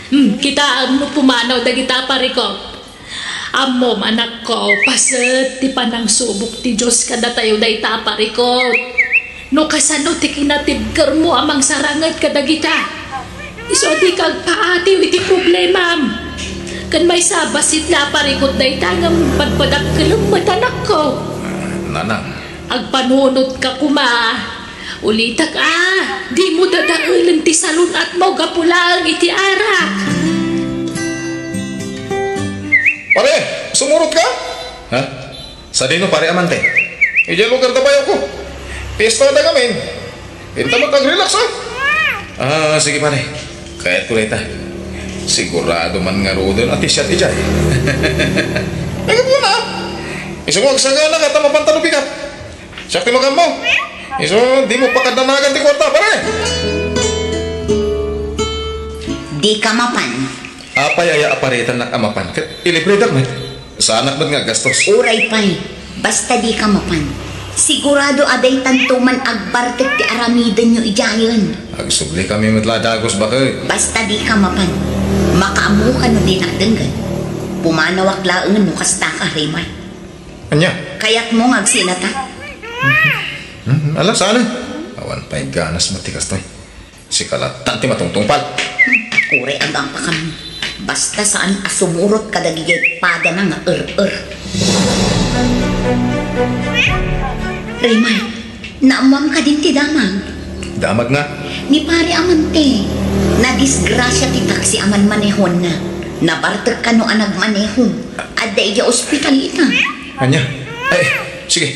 Hmm, kitaem no pumanaw dagita a parikut. Ammom, anakko, paset ti panangsubok ti Dios kadatayo dayta a parikut. No kasano ti kinatibkermo a mangsaranget kadagita, isu a dika agpaatiw iti problemam. Ken maysa a bassit la a parikut dayta ngem padpadakkelem met, anakko. Nanang. Agpanunotka koma. Ulitek a, dimo dadaelen ti salun-atmo gapu laeng iti arak. Pare, sumurotka? Ha? Sadino, pare, amante? Idiay lugar ta bayawko. Piesta da ngamin. Inta met agrelax, a. Ah, sige, pare. Kayatko dayta. Sigurado man ngaruden a ti siak idiay. Ay, gapu na. Isu nga agsaganaka ta mapanta no pick-up. Siak ti magammo. Isu, dimo pakadanagan ti kuarta, pare. Dika mapan. Apay aya a paretannak a mapan ket ilibredak met? Saanak met nga aggastos. Uray pay, basta dika mapan. Sigurado a daytanto man agbartek ti aramidenyo idiayen. Agsublikami met la a dagus, baket. Basta dika mapan. Makaammoka no dinak denggen. Pumanawak laengen no kastaka, Raymart. Ania? Kayatmo nga agsinata? Hmm, ala, saan? Awan pay ganas mo ti kastoy. Sika latta ti matungtungpal. Hmm, uray agapakam. Basta saan a sumurot kadagiti padana nga er-er. Raymar, naammoam kadin ti damag? Damag nga? Ni Pare Amante, nadisgrasia ti taksi a manmanehonna. Nabartek kano a nagmaneho. Adda idiay ospital ita. Ania? Ay, sige.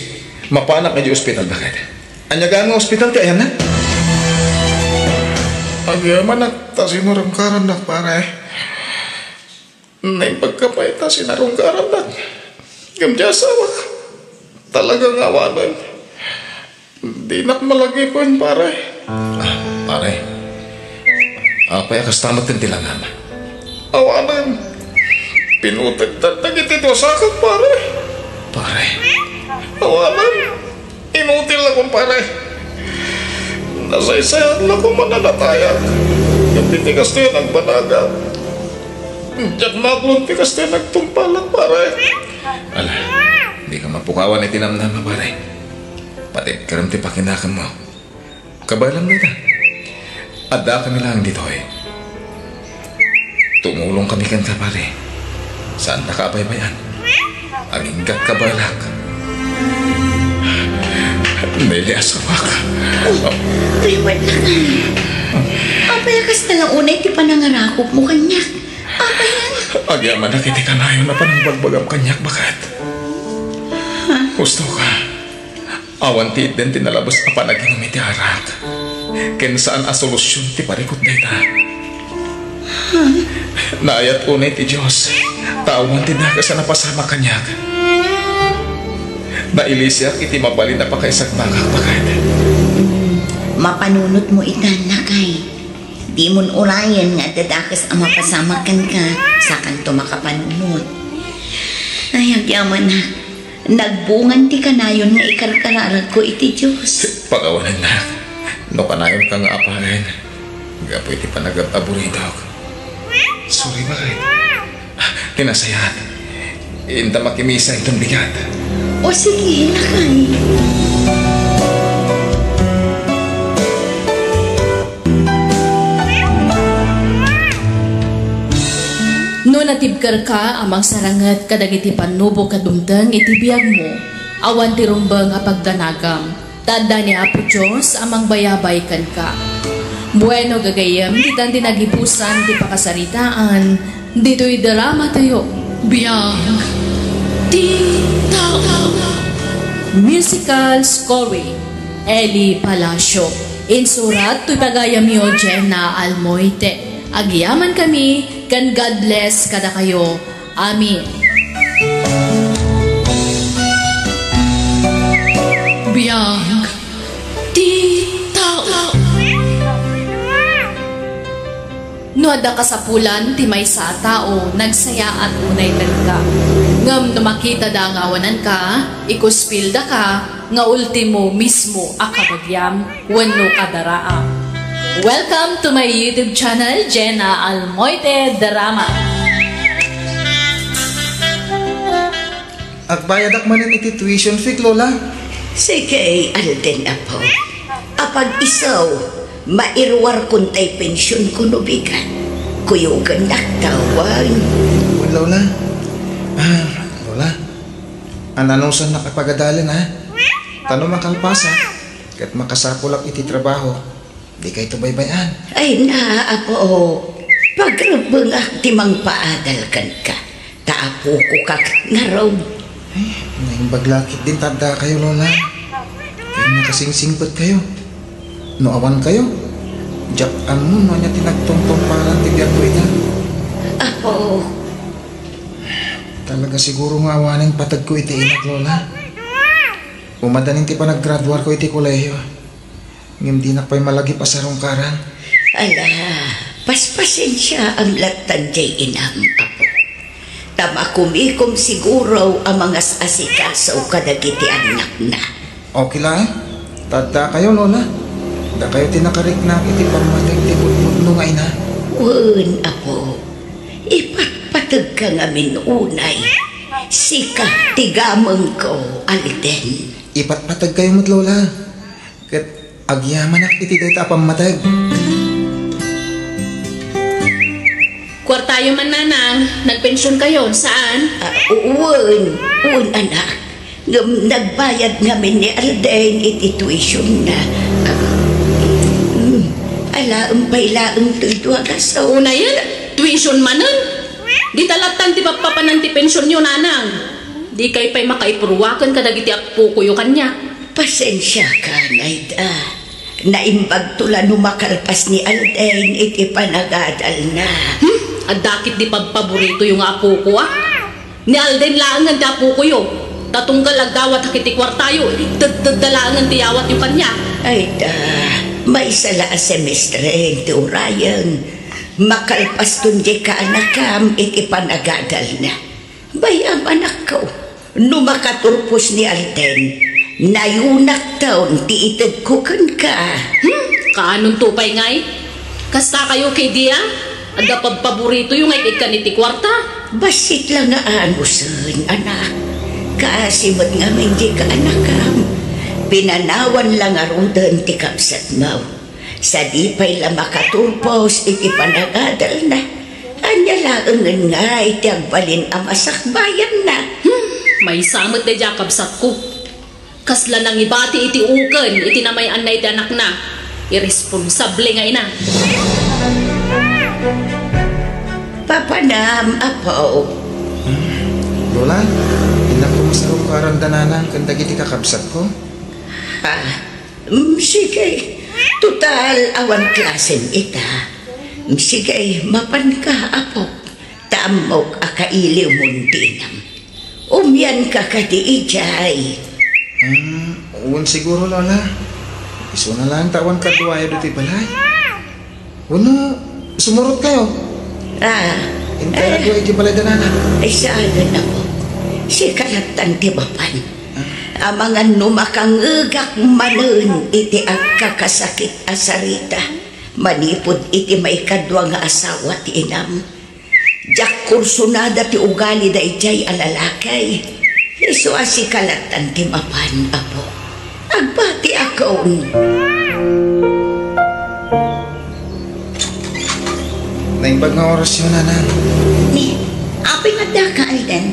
Mapanak idiay ospital, baket. Ania gayam nga ospital ti ayanna? Agyamanak ta sinarungkarannak, pare. Naimbag ka pay ta sinarungkarannak. Ngem ti asawak, talaga nga awanen. Dinak malagipen, pare. Ah, pare. Apay a kasta met ti langam? Awanen. Pinutegda dagiti duasakak, pare. Pare. Awanen. Inutil la, kumpare. Nasaysayan la koma a natayak. Ngem ditoy kastoy a nagbanagak. Diak maklon ti kastoy a nagtungpalak, pare. Ala, dika mapukawan iti namnama, pare. Patibkerem ti pakinakanmo. Kabaelam dayta. Addakami laeng ditoy. Tumulongkami kenka, pare. Saandaka a baybay-an. Aginggat ka, balak. Nelly, asawak. Oh, Raymar, lakay. Apay a kasta la unay ti panangarakopmo kaniak? Apay a? Agyamanak iti kanayon a panangbagbagam kaniak, baket. Husto ka. Awan ti itden ti nalabes a panaginum iti arak. Ken saan a solusion ti parikut dayta. Naayat unay ti Dios, ta awan ti dakes a napasamak kaniak. Nailisiak iti mabalin a pakaisagmakak, baket. Mapanunotmo ita, lakay. Dimon urayen nga adda dakes a mapasamak kenka, sakanto makapanunot. Ay, agyamanak. Nagbungan ti kanayon nga ikarkararagko iti Dios. Pakawanennak no kanayonka nga apaen gapu iti panagab-aburidok. Sorry, baket. Ti nasayaat, inta makimisa inton bigat. O sige, lakay. No natibkerka a mangsaranget kadagiti pannubok a dumteng iti biagmo, awan ti rumbeng a pagdanagam, ta adda ni Apo Dios a mangbayabay kenka. Bueno, gagayyem, ditan ti nagibusan ti pakasaritaan ditoy dramatayo. Biag ti tao. Musical scoring, Eli Palacio. Insurat ti pagayamyo, Jenna Almoite. Agyaman kami, ken God bless kadakayo. Amen. Biag ti tao. No adda kasapulan ti maysa a tao, nagsayaat unay kenka. Ngem no makitada nga awananka, ikuspildaka nga ultimo mismo a kabagiam wenno kadaraam. Welcome to my YouTube channel, Jenna Almoite Drama. Agbayadak manen iti tuition fee, Lola. Sige, Alden, apo. Apag isu, mairuarkon tay pensionko no bigat. Kuyogannak ta awan. Wen, Lola. Ah, Lola. Ananusannak a pagadalen, ha? Ta no makalpasak, ket makasapulak iti trabaho. Dikayto baybay-an. Ay na, apo. Pagrebbengak ti mangpaadal kenka. Ta apoko ka ket ngarud. Ay, naimbag la ketdin ta addakayo, Lola. Ken nakasingsingpetkayo. No awankayo, diak ammo no ania ti nagtungtungpalan ti biagko ita. Apo. Talaga siguro nga awanen pategko iti inak, Lola. Umadanin ti panaggraduarko iti kolehiyo. Ngem dinak pay malagip a sarungkaran. Ala, paspasensiaam lattan diay inam, apo. Ta makumikom siguro a mangas-asikaso kadagiti annakna. Okay laeng. Ta addakayo, Lola. Dakayo ti nakariknak iti pammateg ti pudpudno nga ina. Wen, apo. Ipatpategka ngamin unay. Sika ti gamengko, Alden. Ipatpateg kayo met, Lola. Ket agyamanak iti dayta a pammateg. Kuartayo man, Nanang. Nagpension kayo, saan? Ah, wen, wen, anak. Ngem nagbayad ngamin ni Alden iti tuition na. Ah, mm, alaem pay laeng toy dua ka sao. Unayen, tuition manen? Dita lattan ti pappapanan ti pensionyo, Nanang. Dikay pay makaipurwaken kadagiti appokoyo kaniak. Pasensiakan, Aida. Naimbagto la no makalpas ni Alden iti panagadalna. Hmm? Adda ket di pabpaboritoyo nga apoko, a? Ni Alden laengen ti apokoyo. Ta tunggal agdawat iti kuartayo, teddedda laengen ti yawatyo kaniak. Aida, maysa la a semestre ti urayen. Makalpaston diay kaanakam iti panagadalna. Bay-am, anakko, no makaturpos ni Alden, nayonakton ti itedko kenka. Hmm, kaanonto pay ngay? Kastakayo ketdi a? Adda pabpaboritoyo nga ikkan iti kuarta? Bassit la nga anusen, anak. Kaasi met ngamin diay kaanakam. Pinanawan la ngaruden ti kabsatmo. Sadi pay la makaturpos iti panagadalna. Ania laengen ngay ti agbalin a masakbayanna? Hmm, maysa met daydiay a kabsatko. Kasla nangibati iti uken iti namay-anna iti anakna. Irresponsable nga ina. Papanam, apo. Lola, innak ko masarungkaran da nanang ken dagiti kakabsatko. Ha? Mm, sige. Total, awan klasem ita. Mm, sige, mapanka, apo. Ta ammok a kailiwmon ti inam. Umianka kadi idiay. Hmm, wen siguro, Lola. Isuna laeng ta awan kaduayo ditoy balay. Wenno, sumurot kayo? Ah. Intay eh, agwa iti balay da nanang. Ay, saan na po? Sika lattan ti mapan. Ah. Amangan no makangegak manen iti agkakasakit a sarita manipud iti maikadua nga asawa ti inam. Diak kursunada ti ugali daydiay a lalaki. Isu a sika lattan ti mapan, apo. Agbatiakon. Naimbag nga orasyo, nanang. Ni, apay nga addaka, Alden?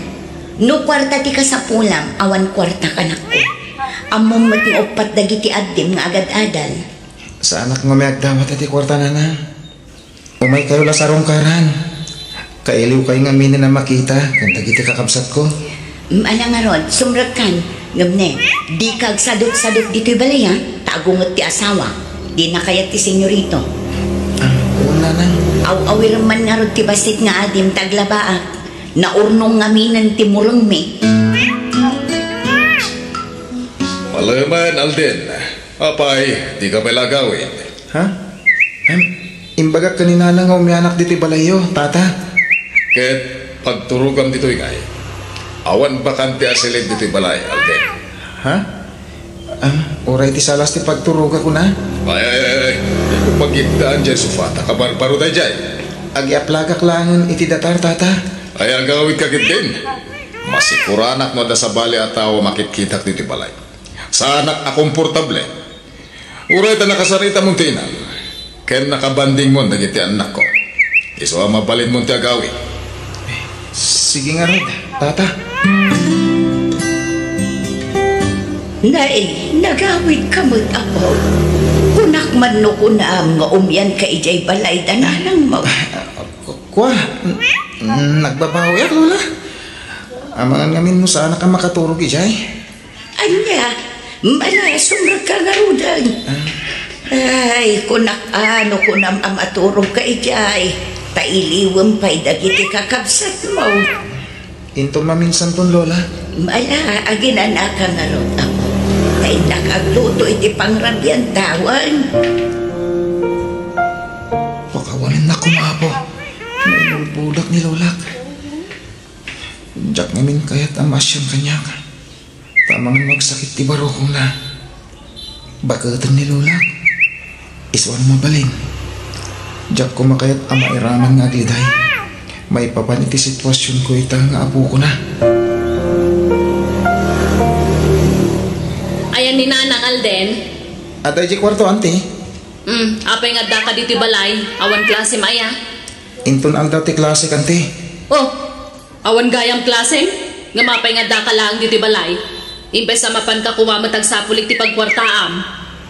No kuarta ti kasapulam, awan kuarta kanakko. Ammom met nga uppat dagiti addim nga agad-adal. Saanak nga may agdawat iti kuarta, nanang. Umay kayo la sarungkaran. Kailiw kayo ngamin a makita ken dagiti kakabsatko. Mm, ala ngarud, sumrekkan. Ngem ne, dika agsadut-sadut ditoy balay, a? Ta agunget ti asawa. Dina kayat ti senyorito. Ah, wen, nanang. Aw-awirem man ngarud ti bassit nga adim ta aglabaak. Naurnong ngaminen ti murengmi. Palemen, Alden. Apay, dika pay la agawid? Ha? Em, imbagak ken ni Nanang nga umianak ditoy balayyo, Tata. Ket pagturogam ditoy ngay. Awan bakante a silid ditoy balay, Alden. Ha? Ah, uray ti salas ti pagturogak, kuna? Ay, ay, ay, ay. Diko pagitdaan diay sofa ta kabarbaro daydiay. Agiaplagak laengen iti datar, Tata. Ay, agawidka ketdin. Masikuranak no adda sabali a tao a makitkitak ditoy balay. Saanak a komportable. Uray ta nakasaritamon ti inam, ken nakabandingmon dagiti annakko. Isu a mabalinmon ti agawid. Sige ngarud, Tata. Nay, nagawidka met, apo. Kunak man no kunam nga umianka idiay balay da nanangmo. Kua, n-, nagbabawiak, Lola. Amangan ngamin no saanak a makaturog idiay. Ania, manasumrekka ngaruden. Ah. Ay, kunak a no kunam a maturogka idiay, ta iliwem pay dagiti kakabsatmo. Inton maminsanton, Lola. Ala, aginanaka ngarud, apo. Ta innak agluto iti pangrabian tawen. Pakawanennak koma, apo. Nainulbodak ni Lolak. Diak ngamin kayat a maasian kaniak. Ta amangan no agsakit ti barukongna. Baketen ni Lolak. Isu a no mabalin. Diak koma kayat a mairaman nga agliday. Maipapan iti situasionko ita nga apokona. Ayan ni Nanang Alden. Adda idiay kuarto, anti? Hmm, apay nga addaka ditoy balay? Awan klasem aya? Inton aldaw ti klasek, anti. Oh, awan gayam klasem? Ngem apay nga addaka laeng ditoy balay? Imbes a mapanka koma met agsapul iti pagkuartaam,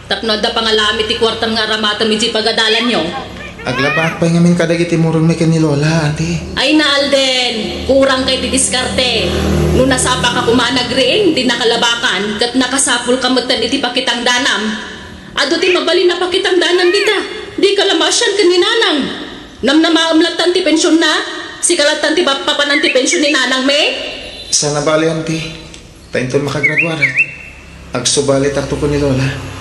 tapno adda pangalaam iti kuartam nga aramatem idiay pagadalanyo. Aglabaak pay ngamin kadagiti murongmi ken ni Lola, anti. Ay na, Alden! Kurangka iti diskarte. No nasapaka koma a nagriing, dinaka labakan, ket nakasapulka metten iti pakitangdanam. Adu ti mabalin a pakitangdanam dita. Dika la maasian ken ni Nanang. Namnamaem lattan ti pensionna? Sika lattan ti mappapanan ti pension ni Nanangmi? Saan a bale, anti. Ta inton makagraduarak, agsubalitakto ken ni Lola.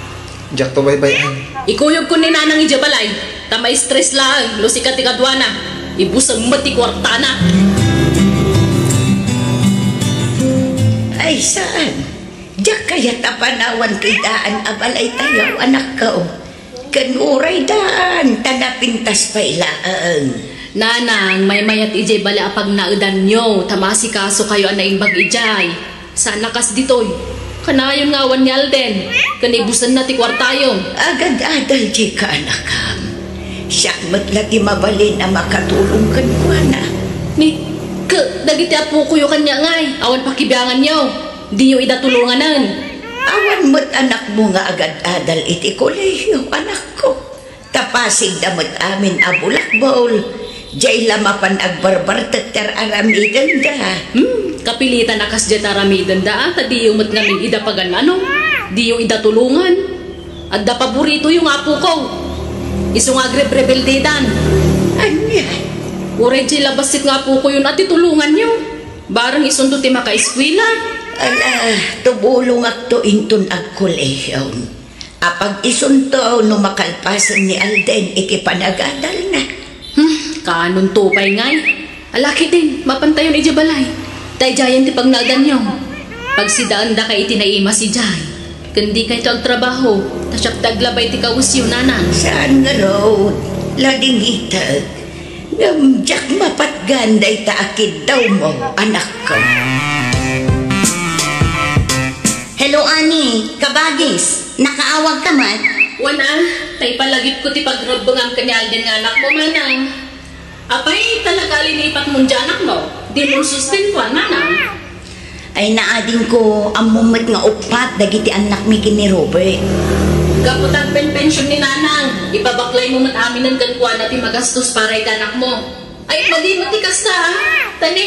Diakto baybay-an. Ikuyogko ni Nanang idiay balay, ta ma-stress laeng no sika ti kaduana. Ibusem met ti kuartana. Ay, saan? Diak kayat a panawan ti daan a balaytayo, anakko. Ken uray daan, ta napintas pay laeng. Nanang, maymayat idiay bale a pagnaedanyo, ta maasikasokayo a naimbag idiay. Saan a kas ditoy. Kanayon nga awan ni Alden, ken ibusenna ti kuartayo. Agad-adal diay kaanakam. Siak met la ti mabalin a makatulong kenkuana. Ni, ke, dagiti apokoyo kaniak ngay, awan pakibianganyo. Diyo ida tulonganen. Awan met anakmo nga agad-adal iti kolehiyo, anakko. Ta pasigda met amin a bulakbol, diay la mapan agbarbartek ti ar-aramidenda. Hmm, kapilitan a kasdiay ti aramidenda, a, ta diyo met ngamin ida pagan-ano, diyo ida tulongan. Adda paboritoyo nga apoko. Isu nga agrebrebeldedan. Ania? Uray diay la bassit nga apokoyon a ti tulonganyo. Bareng isunto ti makaeskuela. Ala, tumulongakto inton agkolehiom. Apag isunto no makalpasen ni Alden iti panagadalna. Hmm, kaanonto pay ngay? Ala ketdin, mapantayon idiay balay. Daydiayen ti pagnaedanyo. Pagsidaendaka iti naimas idiay. Ken dikayto agtrabaho, ta siak ti aglaba iti kawesyo, Nanang. Saan ngarud, ladingitek. Ngem diak mapatgan dayta a kiddawmo, anakko. Hello, Ani, kabagis. Nakaawagka met? Wen a, ta ipalagipko ti pagrebbengam ken ni Alden nga anakmo, Manang. Apay, talaga a linipatmon diay anakmo? Dimon sustentuan, Manang. Ay, naadingko, ammom met nga uppat dagiti annakmi ken ni Robert. Gapu ta agpenpension ni Nanang, ipabaklaymo met aminen kenkuana ti magastos para iti anakmo. Ay, madi met ti kasta, a. Ta ni,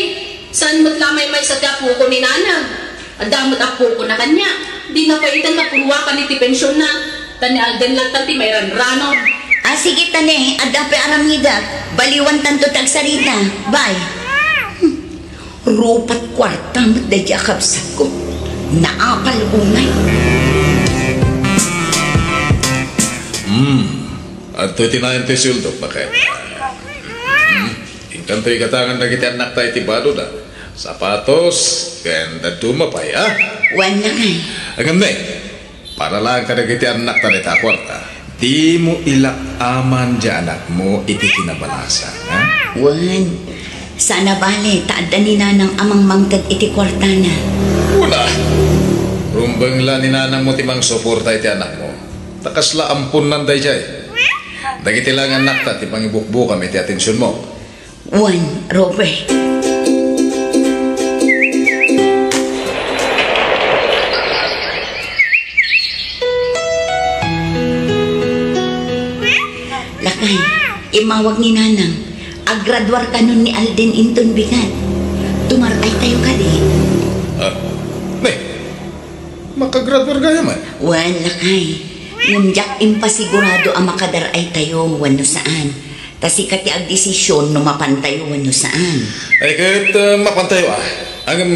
saan met la maymaysa ti apoko ni Nanang? Adda met apokona kaniak. Dina pay ita mapuruakan iti pensionna. Ta ni Alden latta ti mairanranon. A, sige, ta ni, adda pay aramidek. Baliwantanto ti agsarita. Bye. Rupat kuarta met daydiay a kabsatko. Naapal unay. Hmm. Adtoy ti nayon ti sueldo, baket. Hmm. Inkanto igatangan dagiti annakta iti badoda. Sapatos, ken dadduma pay, a? Wen, lakay. Ngem ne, para laeng kadagiti annakta dayta a kuarta. Dimo ilak-aman diay anakmo iti kinabalasan, a? Wen, saan a bale, ta adda ni Nanang a mangmangted iti kuartana. Wen a. Rumbeng la ni Nanangmo ti mangsuporta iti anakmo. Ta kasla amponnan daydiay. Dagiti laeng annakta ti mangibukbukam iti atensionmo. Wen, Robert. Lakay, immawag ni Nanang. Aggraduar kanon ni Alden inton bigat. Dumar-aytayo kadi? A, ne, makagraduar gayam met? Wen, lakay. Ngem diak impasigurado a makadar-aytayo wenno saan. Ta sika ti agdesision no mapantayo wenno saan. Ay, ket, a, mapantayo, a. Ngem,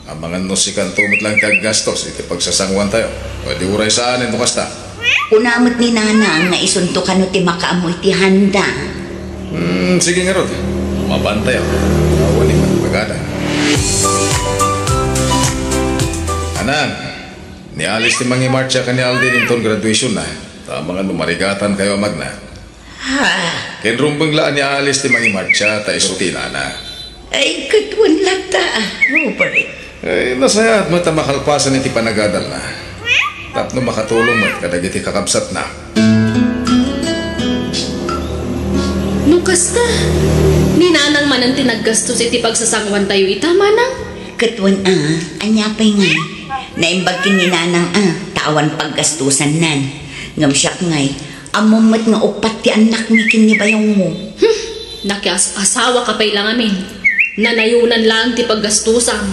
amangan no sikanto met laeng ti aggastos iti pagsasangoantayo. Wen di uray saanen no kasta. Kuna met ni Nanang nga isunto kano ti makaammo iti handa. Hmm, sige ngarud. Mapantayo. Awan ni pagpagada. Nanang, nialis ti mangimarcha ken ni Alden inton graduationna. Ta amangan no marigatankayo a magna. Ha? Ken rumbeng la a nialis ti mangimarcha ta isu ti inana. Ay, ket wen latta, Robert. Ay, nasayaat met a makalpasan iti panagadalna. tapno makatulong met kadagiti kakabsatna. No kasta, ni Nanang manen ti naggastos iti pagsasanguantayo ita, Manang? Ket wen a, ania pay ngay? Naimbag ken ni Nanang a, ta awan paggastosannan. Ngem siak ngay, ammom met nga uppat ti annakmi ken ni bayongmo. Hmm, nakias-, asawaka pay la ngamin. Nanayonan laeng ti paggastusam.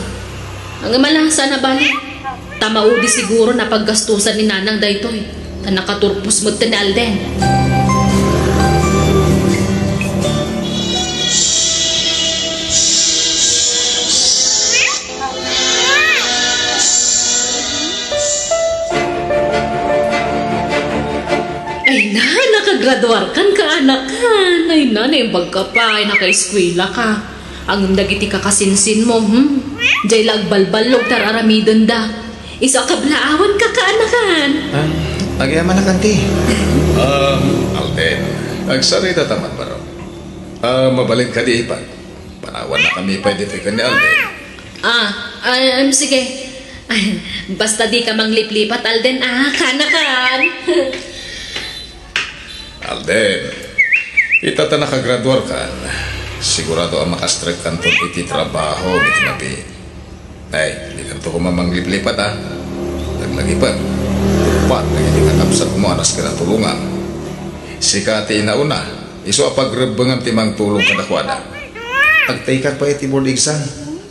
Ngem ala, saan a bale. Ta maudi siguro a paggastosan ni Nanang daytoy. Ta nakaturpos met ni Alden. Ay na, nakagraduarkan, kaanakan. Ay na, naimbag ka pay, nakaeskuela ka. Ngem dagiti kakasinsinmo, hmm? Diay la agbalballog ti ar-aramidenda. Isu a kablaawanka, kaanakan. Ah, agyamanak, anti. Um, Alden, agsarita ta man, baro. Ah, mabalin kadi, ipan? Panawannakami pay ditoy ken ni Alden. Ah, ah, um, sige. Basta dika mangliplipat, Alden, ah, kaanakan. Alden, ita ta nakagraduarkan, sigurado a makastrekkanton iti trabaho iti mabiit. Ay, dikanto koma mangliplipat, a. Laglagipen, uppat dagiti kakabsatmo a nasken a tulongam. Sika ti inauna, isu a pagrebbengam ti mangtulong kadakuada. Agtaykak pay iti board exam.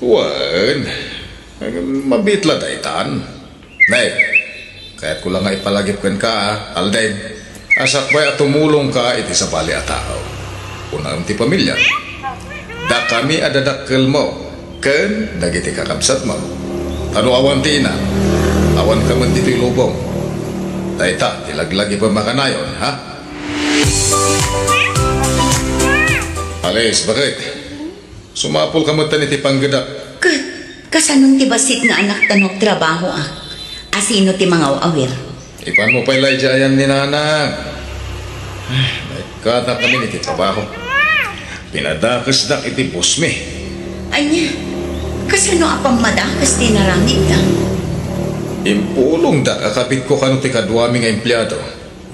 Wen, mabiit la daytan. Nay, kayatko la nga ipalagip kenka, a, Alden, a sakbay a tumulongka iti sabali a tao. Unaem ti pamiliam. Dakami a dadakkelmo ken dagiti kakabsatmo. Ta no awan ti inam, awanka met ditoy lubong. Dayta ti laglagipem a kanayon, ha? Alice, baket? Sumapulka metten iti panggedak. Ket, kasanon ti bassit nga anakta no agtrabahoak? A sino ti mangaw-awir? Ipanmo pay la idiay ayan ni Nanang. Ay, naikkatakami iti trabaho. Pinadakesdak iti bossmi. Ania? Kasano a pammadakes ti inaramidda? Impulongdak a kabitko kano ti kaduami nga empleado,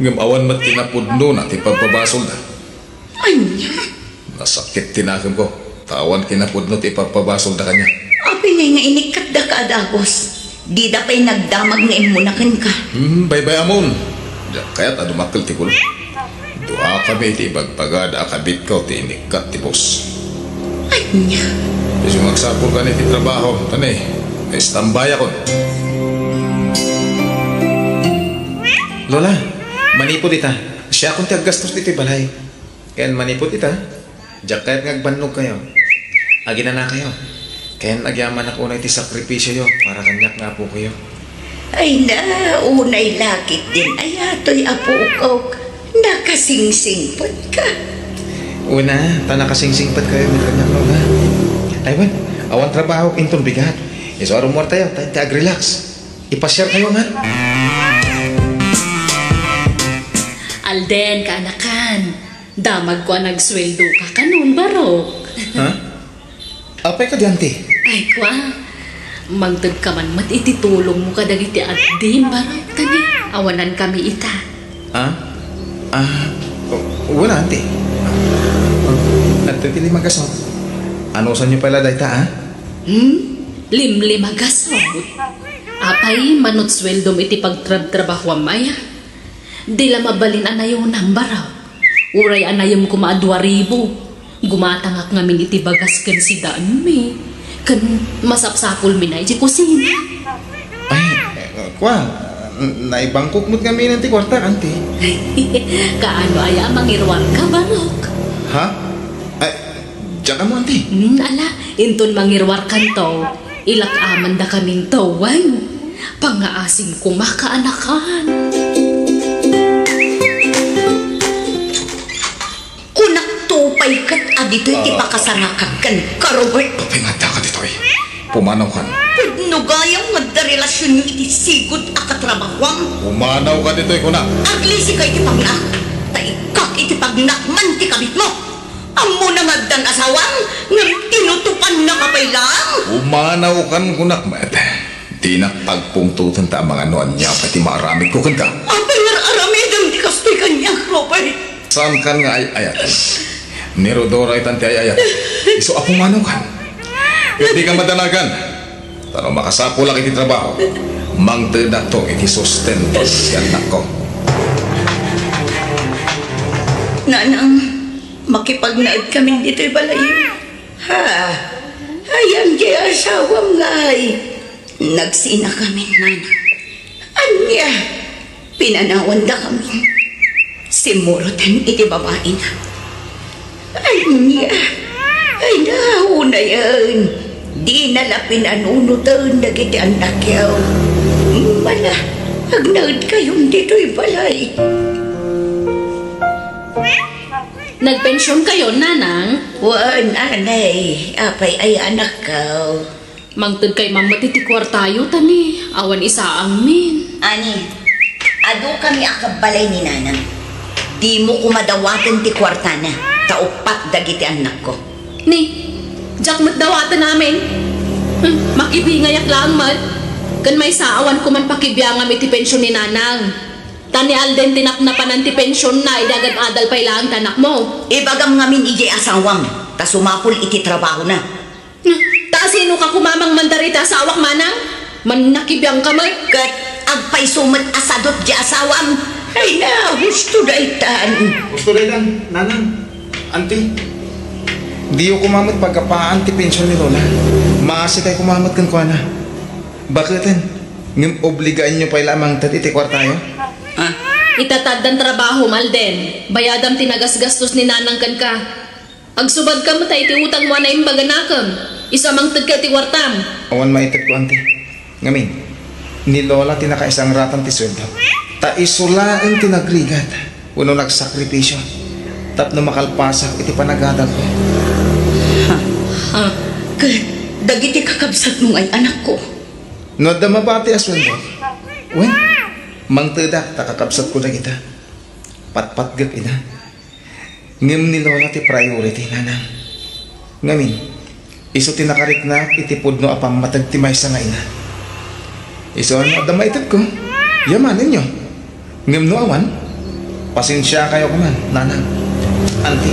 ngem awan met ti napudnona ti pagpabasolda. Ania? Nasakit ti nakemko, ta awan kinapudno ti ipagpabasolda kaniak. Apay ngay nga inikkatdaka a dagus? Dida pay nagdamag nga immuna kenka. Hmm, baybay-amon. Diak kayat a dumakkel ti gulo. Duakami iti ibagbagada a kabitko ti inikkat ti boss. Ania? Isu nga agsapulkan iti trabaho, tani, istambayakon. Lola, manipud ita, siakon ti aggastos ditoy balay. Ken manipud ita, diak kayat nga agbannogkayo. Aginanakayo. Ken agyamanak unay ti sakripisioyo para kaniak nga apokoyo. Ay na, unay la ketdin aya toy apok. Nakasingsingpetka. Una, ta nakasingsingpetkayo met kaniak, Lola. Ay, wen, awan trabahok inton bigat. Isu a rummuartayo, ta, ta agrelax. Ipasiarkayo, nga. Alden, kaanakan. Damagko a nagsueldoka kanon, Barok. Ha? Apay kadi, anti? Ay, kua. Mangtedka man met iti tulongmo kadagiti addim, Barok. Tani, awanankami ita. Ha? Ah, wala, anti. Adtoy ti lima gasot. Anusanyo pay la dayta, ha? Hmm? Limlima gasot? Apay, manut sueldom iti pagtrabtrabahoam aya? Di la mabalin a nayonam, Barok. Uray a nayem koma a dua ribu, gumatangak ngamin iti bagas ken sidaenmi. Ken masapsapulmi na iti kusina. Ay, kua, naibangkok met ngamin ti kuarta, anti. Kaano aya a mangiruarka, Barok? Ha? Ay, diak ammo, anti. Hmm, ala, inton mangiruarkanto, ilak-amandakaminto, wen. Pangngaasim koma, kaanakan. Kunakto pay ket a ditoy ti Ah. pakasangakak kenka, Robert. Apay nga addaka ditoy? Pumanawkan. Pudno gayam nga adda relasionyo iti sigud a katrabahoam. Pumanawka ditoy, kunak. Aglisika iti pagnaak, ta ikkak iti pagnaak man ti kabitmo. Ammona nga addan asawam, ngem tinutupannaka pay laeng. Pumanawkan, kunak met. Di Dinak pagpungtoten ta amangan no ania pay ti maaramidko kenka. Apay nga ar-aramidem ti kastoy kaniak, Robert? Saankan nga ay-ayaten. Ni Rhodora itan ti ay-ayaten. Isu a pumanokan. Ket dika madanagan. Ta no makasapulak iti trabaho, mangtedakto iti sustento ti annakko. Nanang, makipagnaed kami ditoy balay. Ha? Ayan ti asawam ngay. Nagsina kami, nanang. Ania? Pinanawanda kami. Simmuroten iti babaina. Ania? Ay, naunayen. Dina la pinanunoten dagiti annakyo. Mala, agnaedkayon ditoy balay. Nagpensionkayon, nanang? Wen, anay. Apay ay anakko? Mangtedkay man met iti kuartayo, ta ni, awan isaangmin. Ani, adu kami a kabbalay ni nanang. Dimo koma dawaten ti kuartana, ta uppat dagiti annakko. Ni, diak met dawaten amin. Hmm, makibiangayak laeng met. Ken maysa, awan koman pakibiangam iti pension ni nanang. Ta ni Alden ti napnapanan ti pensionna idi agad-adal pay laeng ti anakmo. Ibagam ngamin idiay asawam, ta sumapul iti trabahona. Ta asinoka koma mangmandar iti asawak, manang? Mannakibiangka met. Ket agpayso met a sadut ti asawam. Ay na, husto daytan. Husto daytan, nanang. Anti, diyo koma met paggapuan ti pension ni Lola. Maasikay koma met kenkuana. Baketen, ngem obligaenyo pay la a mangted iti kuartayo? Ah, itatta addan trabahom, Alden. Bayadam ti nagasgastos ni nanang kenka. Agsubadka met iti utangmo a naimbag a nakem. Isu a mangtedka iti kuartam. Awan maitedko, anti. Ngamin, ni Lola ti nakaisangratan ti sueldo. Ta isu laeng ti nagrigat wenno nagsakripisio tapno makalpasak iti panagadalko. Ha? Ket dagiti kakabsatmo ngay, anakko? No adda mabati a sueldo, wen, mangtedak ta kakabsatko dagita. Patpatgek ida. Ngem ni Lola ti priority, nanang. Ngamin, isu ti nakariknak iti pudno a pammateg ti maysa nga ina. Isu a no adda maitedko, yamanenyo. Ngem no awan, pasensiakayo koma, nanang. Anti.